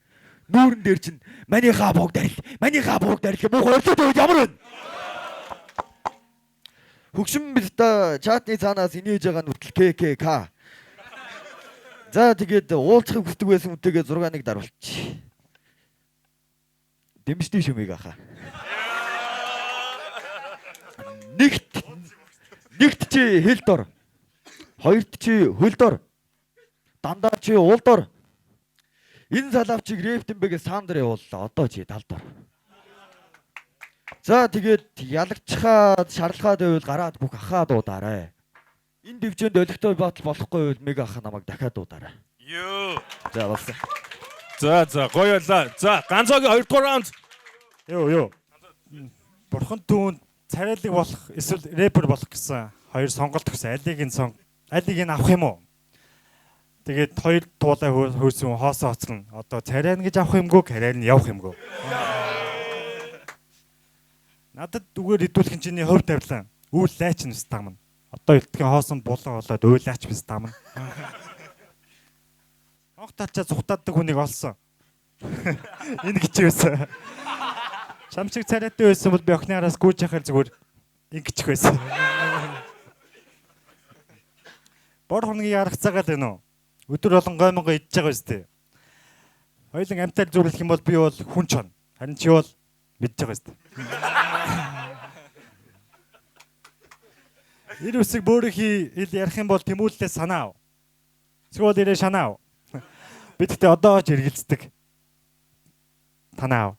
Нүүрэн дээр чинь манийхаа бууг дарил, манийхаа бууг дарил муу хорлоод байвал ямар байна? Хөгшин бид та чатны цаанаас инээж байгаа нүтэл ККК. За, тэгээд уулзахыг хүсдэг байсан хүнтэйгээ 6-1 даруулчих. Дэмждээ шүмийг аха. Нэгт чи хилд ор. Хоёрт чи хөлд ор. Дандаа чи уулд ор. Энэ салавчиг рэп дэмбэгээ саандэр явууллаа. Одоо чи талд ор. За тэгээд ялагчхаад шарлахаад байвал гараад бүх ахаа дуудаарай. Энэ дивжээнд олигтой батал болохгүй байвал мега ах намайг дахиад дуудаарай. Йоо. За болсон. За за гоё байлаа. За Ганзоогийн 2 дугаар раунд. Йоо. Бурхан түүнд царайлаг болох эсвэл рэпер болох гэсэн хоёр сонголт өгсөн. Алийг нь сон алийг нь авах юм уу? Тэгээд хоёр туулай хөөсөн хоосоо хоцорно. Одоо царайна гэж авах юмгүй, карьер нь явах юмгүй. Надад зүгээр хэдүүлэх нь чиний хувь тавилан. Үйл лайч нь стамна. Одоо элтгэн хоосон булан болоод уйлаач би стамна. Онх талчаа зүхтааддаг хүнийг олсон. Энэ гिचээсэн. Чам шиг царайтай байсан бол би охины араас гүйж яхаар зүгээр ингэчих байсан. Бор хоногийн ярах цагаал байна уу? Өдөр болон гой монгоо идж байгаа үстэй. Хоёулан амтаар зүрлэх юм бол би бол хүн чон. Харин чи бол мэдж байгаа үстэй. Ир үсэг бөөрийнхий ил ярих юм бол тэмүүллээ санаав. Эсвэл ирээ шанаав. Бид гэхдээ одоо ч эргэлздэг. Танаав.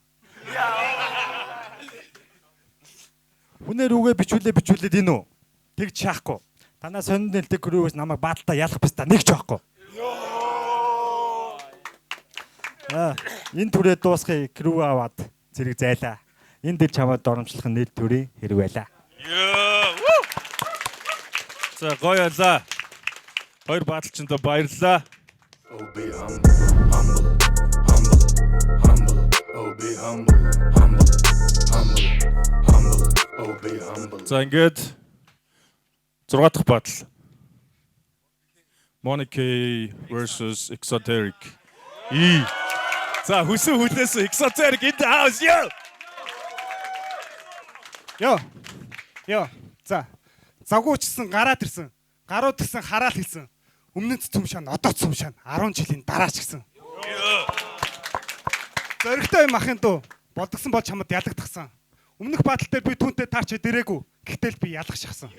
Хүнээр үгээ бичүүлээ бичүүлээд энэ үү? Тэгж шаахгүй. Танаа сонин нэлдэг крүүгээс намайг бааталтаа ялах бистаа нэг ч байхгүй. Аа, энэ түрээ дуусхыг крүү аваад зэрэг зайлаа. Энэ дэл чамаад доромжлох нь нийт төрийн хэрэг байлаа. За гоё байлаа. Хоёр бааталчиндаа баярлалаа. Oh, be humble, humble, humble, humble. Oh, be humble, humble, humble, humble. Oh, be humble. За ингээд 6 дахь батал. Monica versus Exoteric. И. За хүсэн хүлээсэн Exoteric in the house. Yo. Йоо. Йоо. За. Завгуучсан гараад ирсэн. Гарууд гисэн хараал хэлсэн. Өмнө нь цөм шан, одоо цөм шан. 10 жилийн дараа ч гэсэн. Зоригтой юм ахын дүү. Бодгсон бол чамд ялагдсан. Өмнөх батал дээр би түүнтэй таарч дэрээгүй. Гэтэл би ялах шахсан.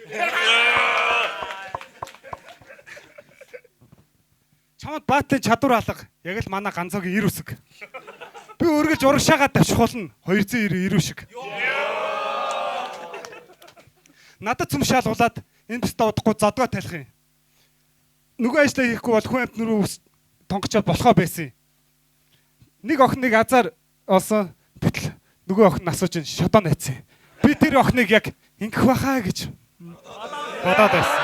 Чамд баатлын чадвар алга. Яг л манай Ганзоогийн ир үсэг. Би өргөж урагшаагаа давших болно. 290 ирүү шиг. Надад цөм шалгуулад энэ бистэ удахгүй зодгоо талих юм. Нөгөө ажлаа хийхгүй бол хүн амт нүрүү тонгочоод болохоо байсан юм. Нэг охиныг азар олсон. Гэтэл нөгөө охин асууж ин шодоо найцсан. Би тэр охиныг яг ингэх байхаа гэж бодоод байсан.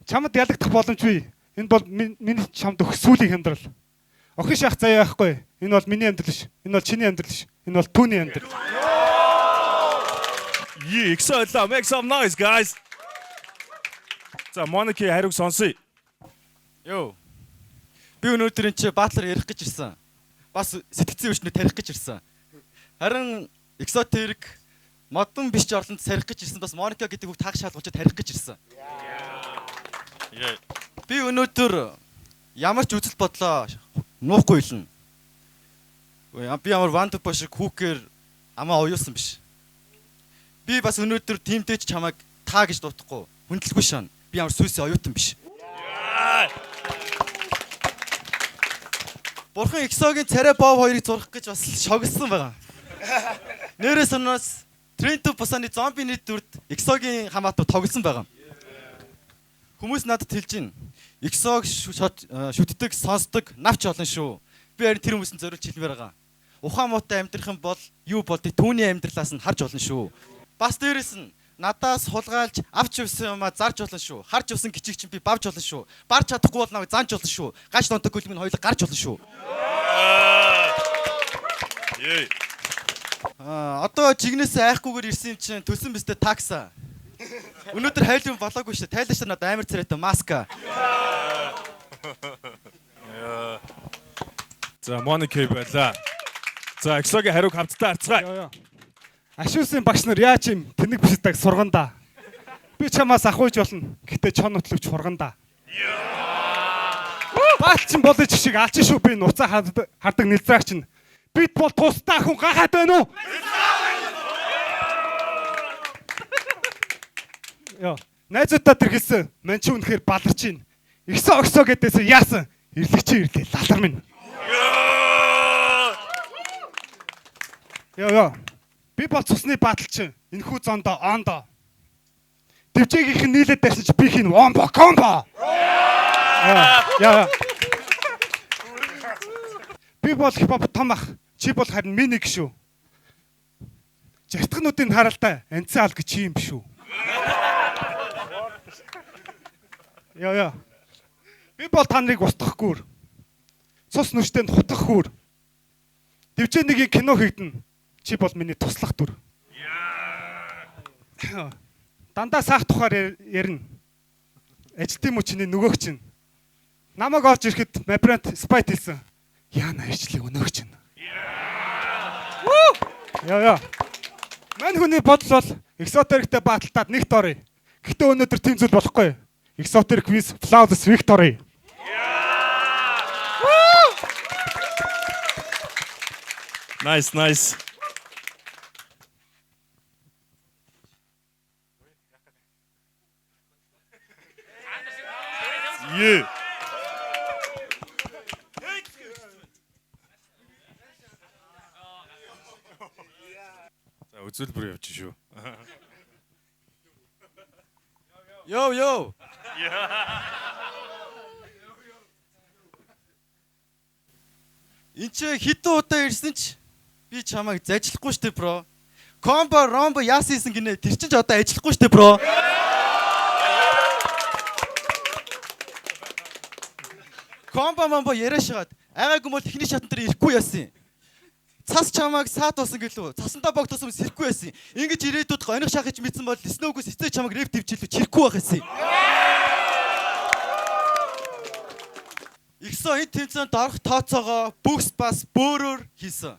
Чамд ялагдах боломж бий. Энэ бол миний чамд өгөх сүүлийн хямдрал. Охин шах заяа байхгүй. Энэ бол миний амьдрал биш. Энэ бол чиний амьдрал биш. Энэ бол түүний амьдрал. Yeah, excited. Make some noise, guys. За Monica хариуг сонсъё. Йоо. Би өнөөдөр энэ чи баатлаар ярих гэж ирсэн. Бас сэтгцэн өвчнөд тарих гэж ирсэн. Харин Exoteric модон биш жорлонд сарих гэж ирсэн. Бас Моника гэдэг үг таах шалгуулж тарих гэж ирсэн. Би өнөөдөр ямар ч үзэл бодлоо нуухгүй илнэ. Би ямар Вантупа шиг хүүкээр амаа оюусан биш. Би бас өнөөдөр тимдээ ч чамайг та гэж дуудахгүй. Хүндлэхгүй шана. Би ямар сүнсийн оюутан биш. Бурхан Exo-гийн царай бов хоёрыг зурах гэж бас шогссон байгаа. Нэрээ соноос Train to Busan-ы зомби нийт дүрд Exo-гийн хамаатан тоглосон байгаа. Хүмүүс надад хэлж байна. Exo-г шүтдэг, сонсдог навч олон шүү. Би харин тэр хүмүүсийн зориулж хэлмээр байгаа. Ухаан муутай амьдрах юм бол юу болдгийг түүний амьдралаас нь харж болно шүү. Бас дээрэс нь надаас хулгайлж авч явсан юмаа зарж болно шүү. Харж явсан гिचиг чинь би бавж болно шүү. Барж чадахгүй бол намайг занж болно шүү. Гаж донтог хөлөг минь хоёулаа гарч болно шүү. Аа одоо жигнэсээ айхгүйгээр ирсэн юм чинь төлсөн биз дээ такса. Өнөөдөр хайлын болоогүй шүү. Тайлан шүү надад амар царайтай маска. За Monica байлаа. За Exo-гийн хариуг хамтдаа харцгаая. Ашуусын багш нар яаж юм тэнэг бишдэг сурганда. Би чамаас ахуйж болно. Гэтэ чон нутлавч хурганда. Баалчин болож шиг алчин шүү би нуцаа хардаг нэлзраагч нь. Бид бол тусдаа хүн гахаад байна уу? Йоо, найзуудаа тэр хэлсэн. Ман чи үнэхээр баларч байна. Игсо огсо гэдээсээ яасан? Ирлэгч ирлээ. Лалар минь. Йоо ёо. Би бол цусны бааталчин. Энэхүү зондо ондо. Дэвжээгийнх нь нийлээд байсан чи би хин вомбо комбо. Яа. Би бол хипхоп том ах. Чи бол харин миний гişүү. Жартахнуудын харалтай анцсан алг чи юм биш үү? Яа яа. Би бол та нарыг устгахгүй. Цус нүштэнд хутгах хүүр. Дэвжээ нэгийн кино хийгдэн. Чи бол миний туслах дүр. Дандаа саах тухаар ярина. Ажилтын мөчний нөгөөх чинь. Намайг орж ирэхэд Мабрант спайт хэлсэн. Яна ирчлээ өнөөх чинь. Яа яа. Мань хүний бодол бол Exoteric-тэй баталтаад нэгт оръё. Гэхдээ өнөөдөр тийм зүйл болохгүй. Exoteric with flawless victory. Nice, nice. Yeah. За үзүүлбэр явчих шүү. Йоо йоо. Энд чи хэдэн удаа ирсэн ч би чамайг зажлахгүй штэ бро. Комбо ромбо яасан хийсэн гинэ тэр чинь ч одоо ажиллахгүй штэ бро. Комбо момбо яриа шигаад агаагүй бол эхний шатан дээр ирэхгүй яасан юм. Цас чамайг саат болсон гэлүү. Цасандаа богдсон сэрэхгүй байсан. Ингэж ирээдүйд гоних шахаж мэдсэн бол Снөөгөөс эцээ чамайг рэп төвчлээ чирэхгүй байх байсан. Игсэн энэ тэмцээнд орох тооцоогоо бүкс бас бөөрөөр хийсэн.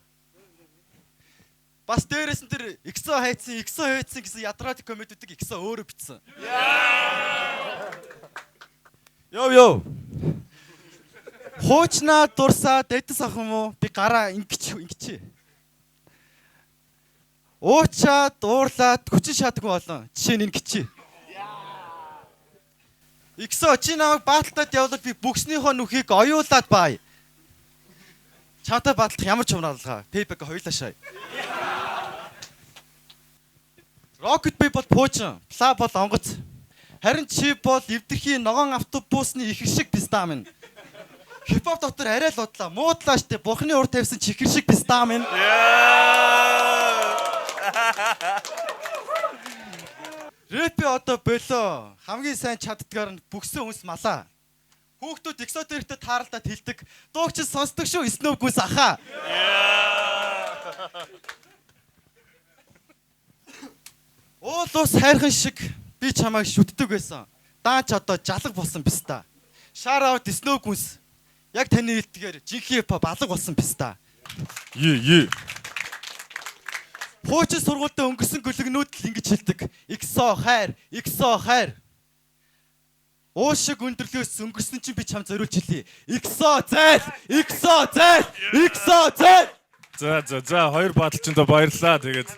Бас дээрээс нь тэр Игсэн хайцсан, Игсэн хайцсан гэсэн ядраад комедүүдийг Игсэн өөрөө бичсэн. Йоо йоо. Хуучнаа дурсаад эдс ах юм уу? Би гараа ингэч ингэчээ. Уучаад уурлаад хүчин шатдаг болон. Жишээ нь ингэчээ. Игсөө чи намайг бааталтад явбал би бүкснийхөө нүхийг оюулаад бай. Чамтай баатлах ямар ч умраалгаа. Payback хоёулаа шаа. Rocket би бол пуучин, Пла бол онгоц. Харин чи бол эвдэрхийн ногоон автобусны ихэр шиг пистам минь. Хипхоп дотор арай л удлаа. Муудлаа штэ. Бурхны ур тавьсан чихэр шиг пистам минь. Рэпи одоо болоо. Хамгийн сайн чаддгаар нь бүксэн хүнс малаа. Хүүхдүүд экзотериктэй тааралдаад хилдэг. Дуугч сонсдог шүү Снөөгүүс ахаа. Уул ус хайрхан шиг би чамайг шүтдэг байсан. Даанч одоо жалга болсон биз та. Shout out Снөөгүүс. Яг таны хэлдгээр жинхэнэ хипхоп алга болсон биз та. Е е. Хуучин сургуультай өнгөрсөн гөлөгнүүд л ингэж хэлдэг. Игсо хайр, игсо хайр. Уул шиг өндөрлөөс өнгөрсөн чинь би чам зориулж хэлье. Игсо зайл, игсо зайл, игсо зайл. За за за хоёр бааталчиндаа баярлалаа. Тэгээд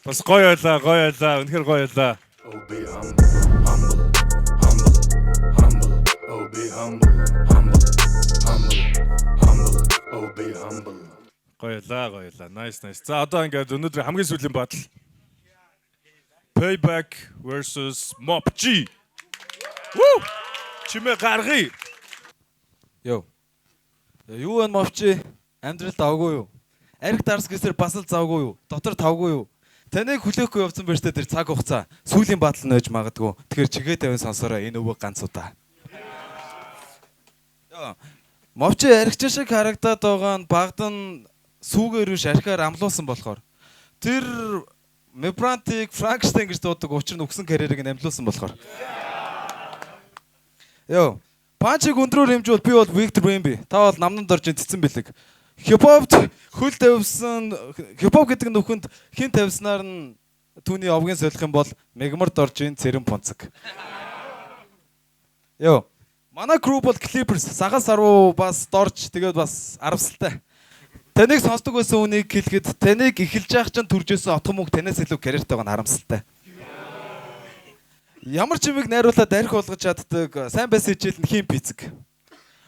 бас гоё байлаа, гоё байлаа. Үнэхээр гоё байлаа. Oh, be humble, humble, humble, humble. Oh, be humble, humble, humble, humble. Oh, be humble. Гоё байлаа, гоё байлаа. Nice, nice. За одоо ингээд өнөөдөр хамгийн сүүлийн батал. Payback versus Mob G. Woo! Чимээ гаргая. Йоо. Юу вэ мовчи? Амьдралд авгүй юу? Ариг дарс гэсэр бас л завгүй юу? Дотор тавгүй юу? Таныг хүлээхгүй явцсан байж тээ тэр цаг хугацаа сүүлийн батал нь байж магадгүй. Тэгэхээр чигээ тавин сонсороо энэ өвөг ганц удаа. Йоо. Мовчи аригчин шиг харагдаад байгаа нь багд нь сүүгээр биш архиар амлуулсан болохоор тэр Мебрантыг Франкштейн гэж дуудаг учир нь үгсэн карьерийг нь амлуулсан болохоор. Йоо. Панчиг өндрөөр хэмжүүл би бол Виктор Вемби. Та бол намнанд орж цэцэн бэлэг. Хипхопт хөл тавьсан хипхоп гэдэг нөхөнд хэн тавьснаар нь түүний овгийн солих юм бол мегмар доржийн цэрэн пунцаг. Йоо. Манай crew бол Clippers саган саруу бас дорж тэгээд бас аравсалтай. Таныг сонсдог байсан үнийг хэлэхэд таныг эхэлж явах чинь төржсэн отхон мөнгө танаас илүү карьертай байгаа нь харамсалтай. Ямар ч юмыг найруулаад арх болгож чаддаг сайн байсан хичээл нь хим физик.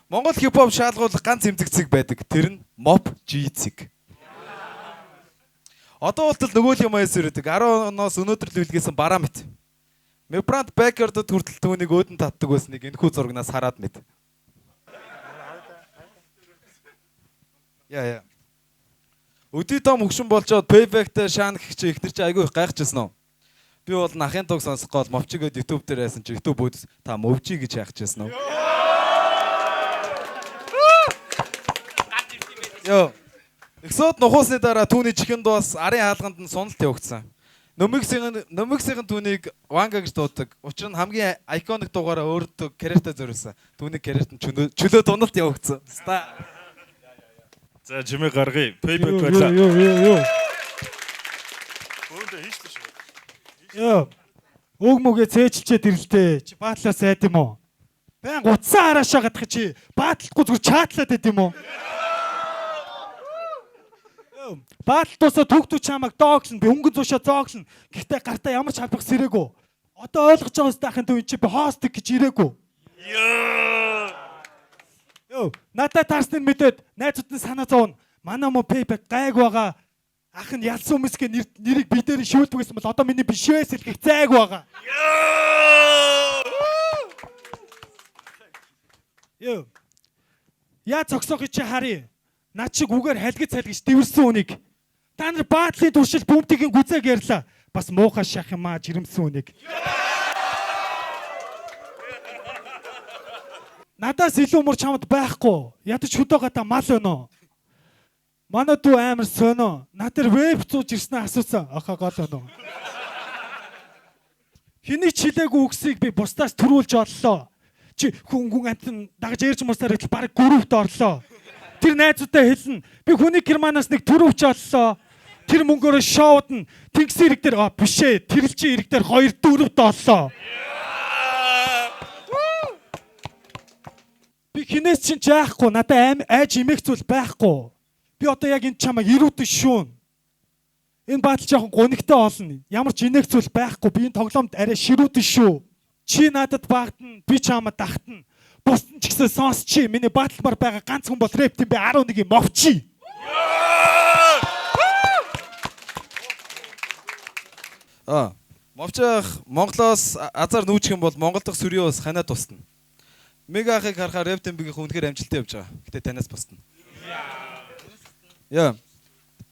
Монгол хипхоп шаалгуулах ганц эмзэг цэг байдаг. Тэр нь мop G цэг. Одоо болтол нөгөө л юм аяс ирдэг. 10 оноос өнөөдөр л үлгээсэн бараа мэт. Мебранд Бэкердэд хүртэл түүнийг өөдөн татдаг байсныг энэхүү зурагнаас хараад мэд. Яа яа. Өдий том хөгшин болчоод Payback-тай шаан гэх чи ихнэр чи айгүй их гайхчихсан уу? Би бол нахын туг сонсох гол мовчигэд YouTube дээр байсан чи YouTube өөдс та мовжи гэж хайхчихсан уу? Йоо. Эксод нухуусны дараа түүний чихэн дуус арын хаалганд нь суналт явагдсан. Нөмөгсийн түүнийг Ванга гэж дууддаг. Учир нь хамгийн iconic дуугаараа өөртөө карьертаа зориулсан. Түүний карьерт нь чөлөө дуналт явагдсан. Ста. За жимээ гаргая. Payback байлаа. Юу юу юу. Бөөндөө хийшлээ шүү. Йоо. Өг мүгэ цээжилчээд ирлээ. Чи баатлаас айд юм уу? Байн гутсан хараашаа гадах чи баатлахгүй зүгээр чаатлаад байд юм уу? Баатал тусаа түг түг чамайг дооглно. Би өнгөн зуушаа зооглно. Гэхдээ гартаа ямар ч халбах сэрээгүй. Одоо ойлгож байгаа үстэй ахын төв чи би хостик гэж ирээгүй. Йоо, надад таарсныг мэдээд найзууд нь санаа зовно. Манай мó payback гайг байгаа. Ах нь ялсан хүмүүсгээ нэрийг би дээр шүүлдэг гэсэн бол одоо миний биш вэ сэлгэх зайг байгаа. Йоо. Яа зогсоохыг чи харъя. Над шиг үгээр халгиц халгиж дэвэрсэн үнийг. Та нар баатлын туршил бүүмтгийн гүзээг ярьлаа. Бас муухай шах юм аа жирэмсэн үнийг. Надаас илүү мөр чамд байхгүй. Ядаж хөдөө гадаа мал байна уу? Манай дүү амар сонио. Над дээр веб зууж ирснээ асуусан. Аха гол байна уу? Хэний ч хэлээгүй үгсийг би бусдаас төрүүлж оллоо. Чи хүн хүн амтан дагаж ярьж мурсаар идэл бараг гүрүүвт орлоо. Тэр найзуудаа хэлнэ. Би хүний Германаас нэг төрөвч оллоо. Тэр мөнгөөрөө шоуд нь тэнгисийн ирэг дээр биш ээ. Тэрэлжийн ирэг дээр 2 4-т оллоо. Би хинээс чинь жаахгүй. Надад айж имэх зүйл байхгүй. Би одоо яг энэ чамайг ирүүдэн шүүн. Энэ баатал жоохон гунигтай олно. Ямар ч инээх зүйл байхгүй. Би энэ тоглоомд арай ширүүдэн шүү. Чи надад багтана, би чамайг дахтана. Бусдын ч гэсэн сонсч чи. Миний бааталмар байгаа ганц хүн бол рэп тийм бэ 11-ийн мовчи. Аа. Мовчи ах Монголоос азар нүүчих юм бол Монгол дахь сүрийн ус ханаа тусна. Мега ахыг харахаар рэп тэмбэгийн үнэхээр амжилттай явж байгаа. Гэтэ танаас бусдана. Яа.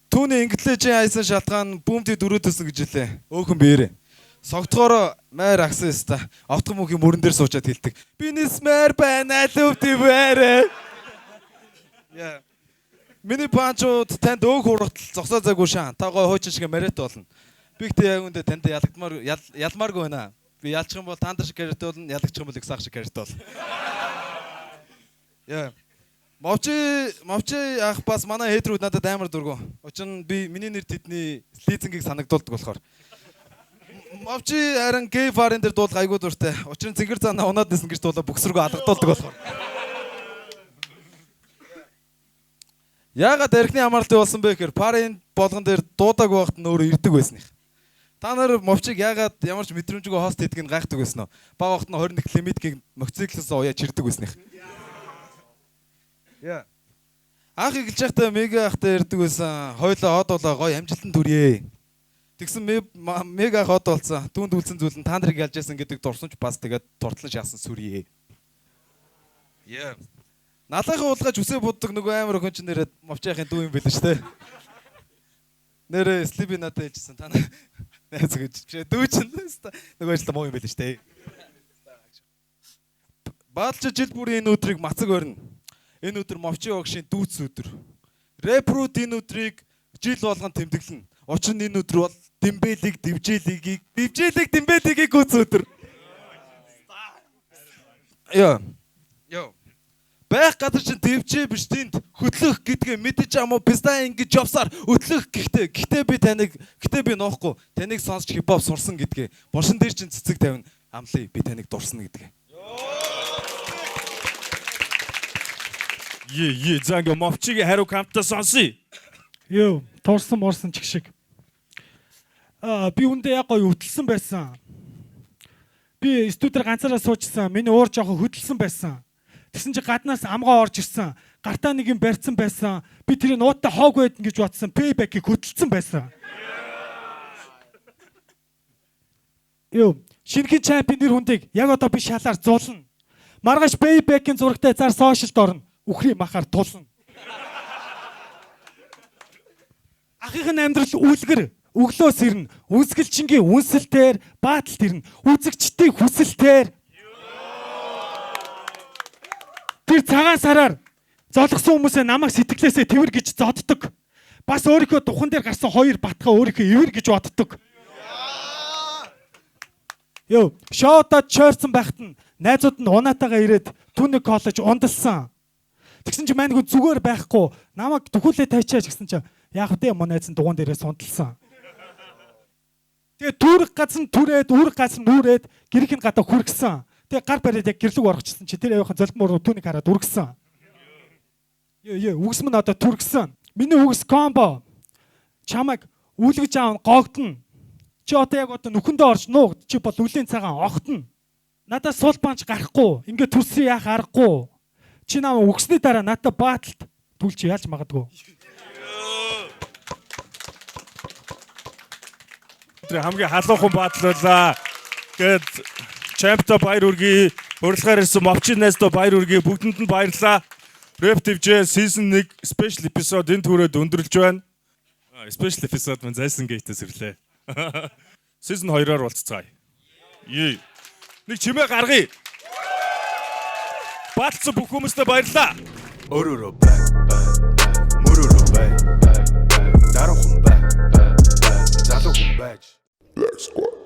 Түүний инглижийн хайсан шалтгаан бүүмтий дөрөв төсөн гэж хэлээ. Өөхөн биерэ. Согтгоороо майр агсан өста. Автган мөнхийн мөрөн дээр суучаад хэлдэг. Би нисмээр байна лөвдий бээрэ. Яа. Миний панчууд танд өөх хургатал зогсоо зайгүй шаан. Та гой хуучин шиг марет болно. Би гэтээ яг үндэ танд ялагдмаар ялмааргүй байна. Би ялчих юм бол таандar шиг карьертай болно, ялагчих юм бол их сах шиг карьертай болно. Яа. Мовчи ах бас манай хейтрүүд надад амар дургу. Учир нь би миний нэр тэдний лизингийг санагдуулдаг болохоор. Мовчи харин гей барын дээр дуулах айгүй дуртай. Учир нь цэнгэр занаа унаад нисэн гэж дуулаа бүксргөө алгадуулдаг болохоор. Яагаад архины хамааралтай болсон бэ гэхээр парын болгон дээр дуудааг байхад нь өөрөө ирдэг байсан юм. Та нар мовчиг яагаад ямар ч мэдрэмжгүй хост хийдэг нь гайхдаг байсан уу? Бага байхад нь 21 лимитгийг мотоциклээс уяа чирдэг байсан юм. Яа. Анх эхэлж байхдаа мега ахтай ярьдаг байсан. Хойлоо од болоо гоё амжилтанд хүрье. Тэгсэн мега ах од болсон. Түүнд үлдсэн зүйл нь та нарыг ялж яасан гэдэг дурсамж бас тэгээд туртлан шаасан сүрье. Яа. Налайхан уулгаж үсээ буддаг нөгөө амар охин чинь нэрээ мовчийнхын дүү юм байл шүү дээ. Нэрээ Слиби надад хэлжсэн. Та найз гэж биш дүү чинь нөгөө ажил муу юм байл шүү дээ. Баалч жил бүрийн энэ өдрийг мацаг орно. Энэ өдөр мовчи огшийн дүүц өдөр. Рэпрүүд энэ өдрийг жил болгон тэмдэглэнэ. Учир нь энэ өдөр бол Дэмбэлиг, Дивжээлигийг, Дивжээлиг, Дэмбэлигийг гүйц өдөр. Йоо. Йоо. Байх газар чинь дэвжээ биш тэнд хөтлөх гэдгээ мэдэж ам уу пизда ингэж явсаар өтлөх гэхдээ би таныг гэхдээ би нуухгүй таныг сонсч хипхоп сурсан гэдгээ булшин дээр чинь цэцэг тавина амлая би таныг дурсна гэдгээ. Е за ингээ мовчигийн хариу хамтдаа сонсъё. Йоо, туурсан муурсан чиг шиг. Би үндэ яг гоё хөтөлсөн байсан. Би студиор ганцаараа суучсан. Миний уур жоохон хөдөлсөн байсан. Тэгсэн чи гаднаас амгаа орж ирсэн. Гартаа нэг юм барьсан байсан. Би тэрийг нуутаа хоогүй байдна гэж бодсон. Payback-ийг хөдөлсөн байсан. Юу, шинэхэн чемпион нэр хүндийг яг одоо би шалаар зулна. Маргааш Payback-ийн зурагтай зар сошиалд орно. Үхрийн махаар тулна. Ахын амьдрал үлгэр өглөөс ирнэ. Үнсгэлчингийн үнсэлтээр бааталт ирнэ. Үзэгчдийн хүсэлтээр. Тэр цагаан сараар золгосон хүмүүсээ намайг сэтгэлээсээ тэвэр гэж зоддог. Бас өөрийнхөө духан дээр гарсан хоёр батгаа өөрийнхөө ивэр гэж боддог. Йоо, шоудад чойрсон байхад нь найзууд нь унаатайгаа ирээд түүний коллеж ундалсан. Тэгсэн чинь маань хүн зүгээр байхгүй намайг түхүүлээ тавьчаач гэсэн чинь яах вэ мөн найз нь дугуун дээрээ сундалсан. Тэгээ түүрэг газар нь түрээд, үүрэг газар нь үүрээд гэрх нь гадаа хүргэсэн. Тэгээ гар бариад яг гэрлэг орчихсон чи тэр явахын золбон руу түүнийг хараад үргэсэн. Йоо, үгс мань одоо түргсэн. Миний үгс комбо. Чамайг үлгэж аав гогдно. Чи одоо яг одоо нүхэндээ орж нуугд чи бол үлийн цагаан огтно. Надаас сул банч гарахгүй. Ингээ төрсөн яах аргагүй. Чи намайг үгсний дараа надад бааталт түлж ялж магадгүй. Тэр хамгийн халуухан баатал байлаа. Тэгээд чемпто баяр хүргэе. Урилгаар ирсэн Мовчин найздаа баяр хүргэе. Бүгдэнд нь баярлалаа. Rap TV season 1 special episode энэ түрээд өндөрлж байна. Special episode мань зайсан гейтээс ирлээ. Season 2-оор уулзцгаая. Ее. Нэг чимээ гаргая. Бааталсан бүх хүмүүстээ баярлалаа. Өрөөрөө бай бай бай мөрөөрөө бай бай бай даруухан бай бай бай залуухан байж. Black Squad.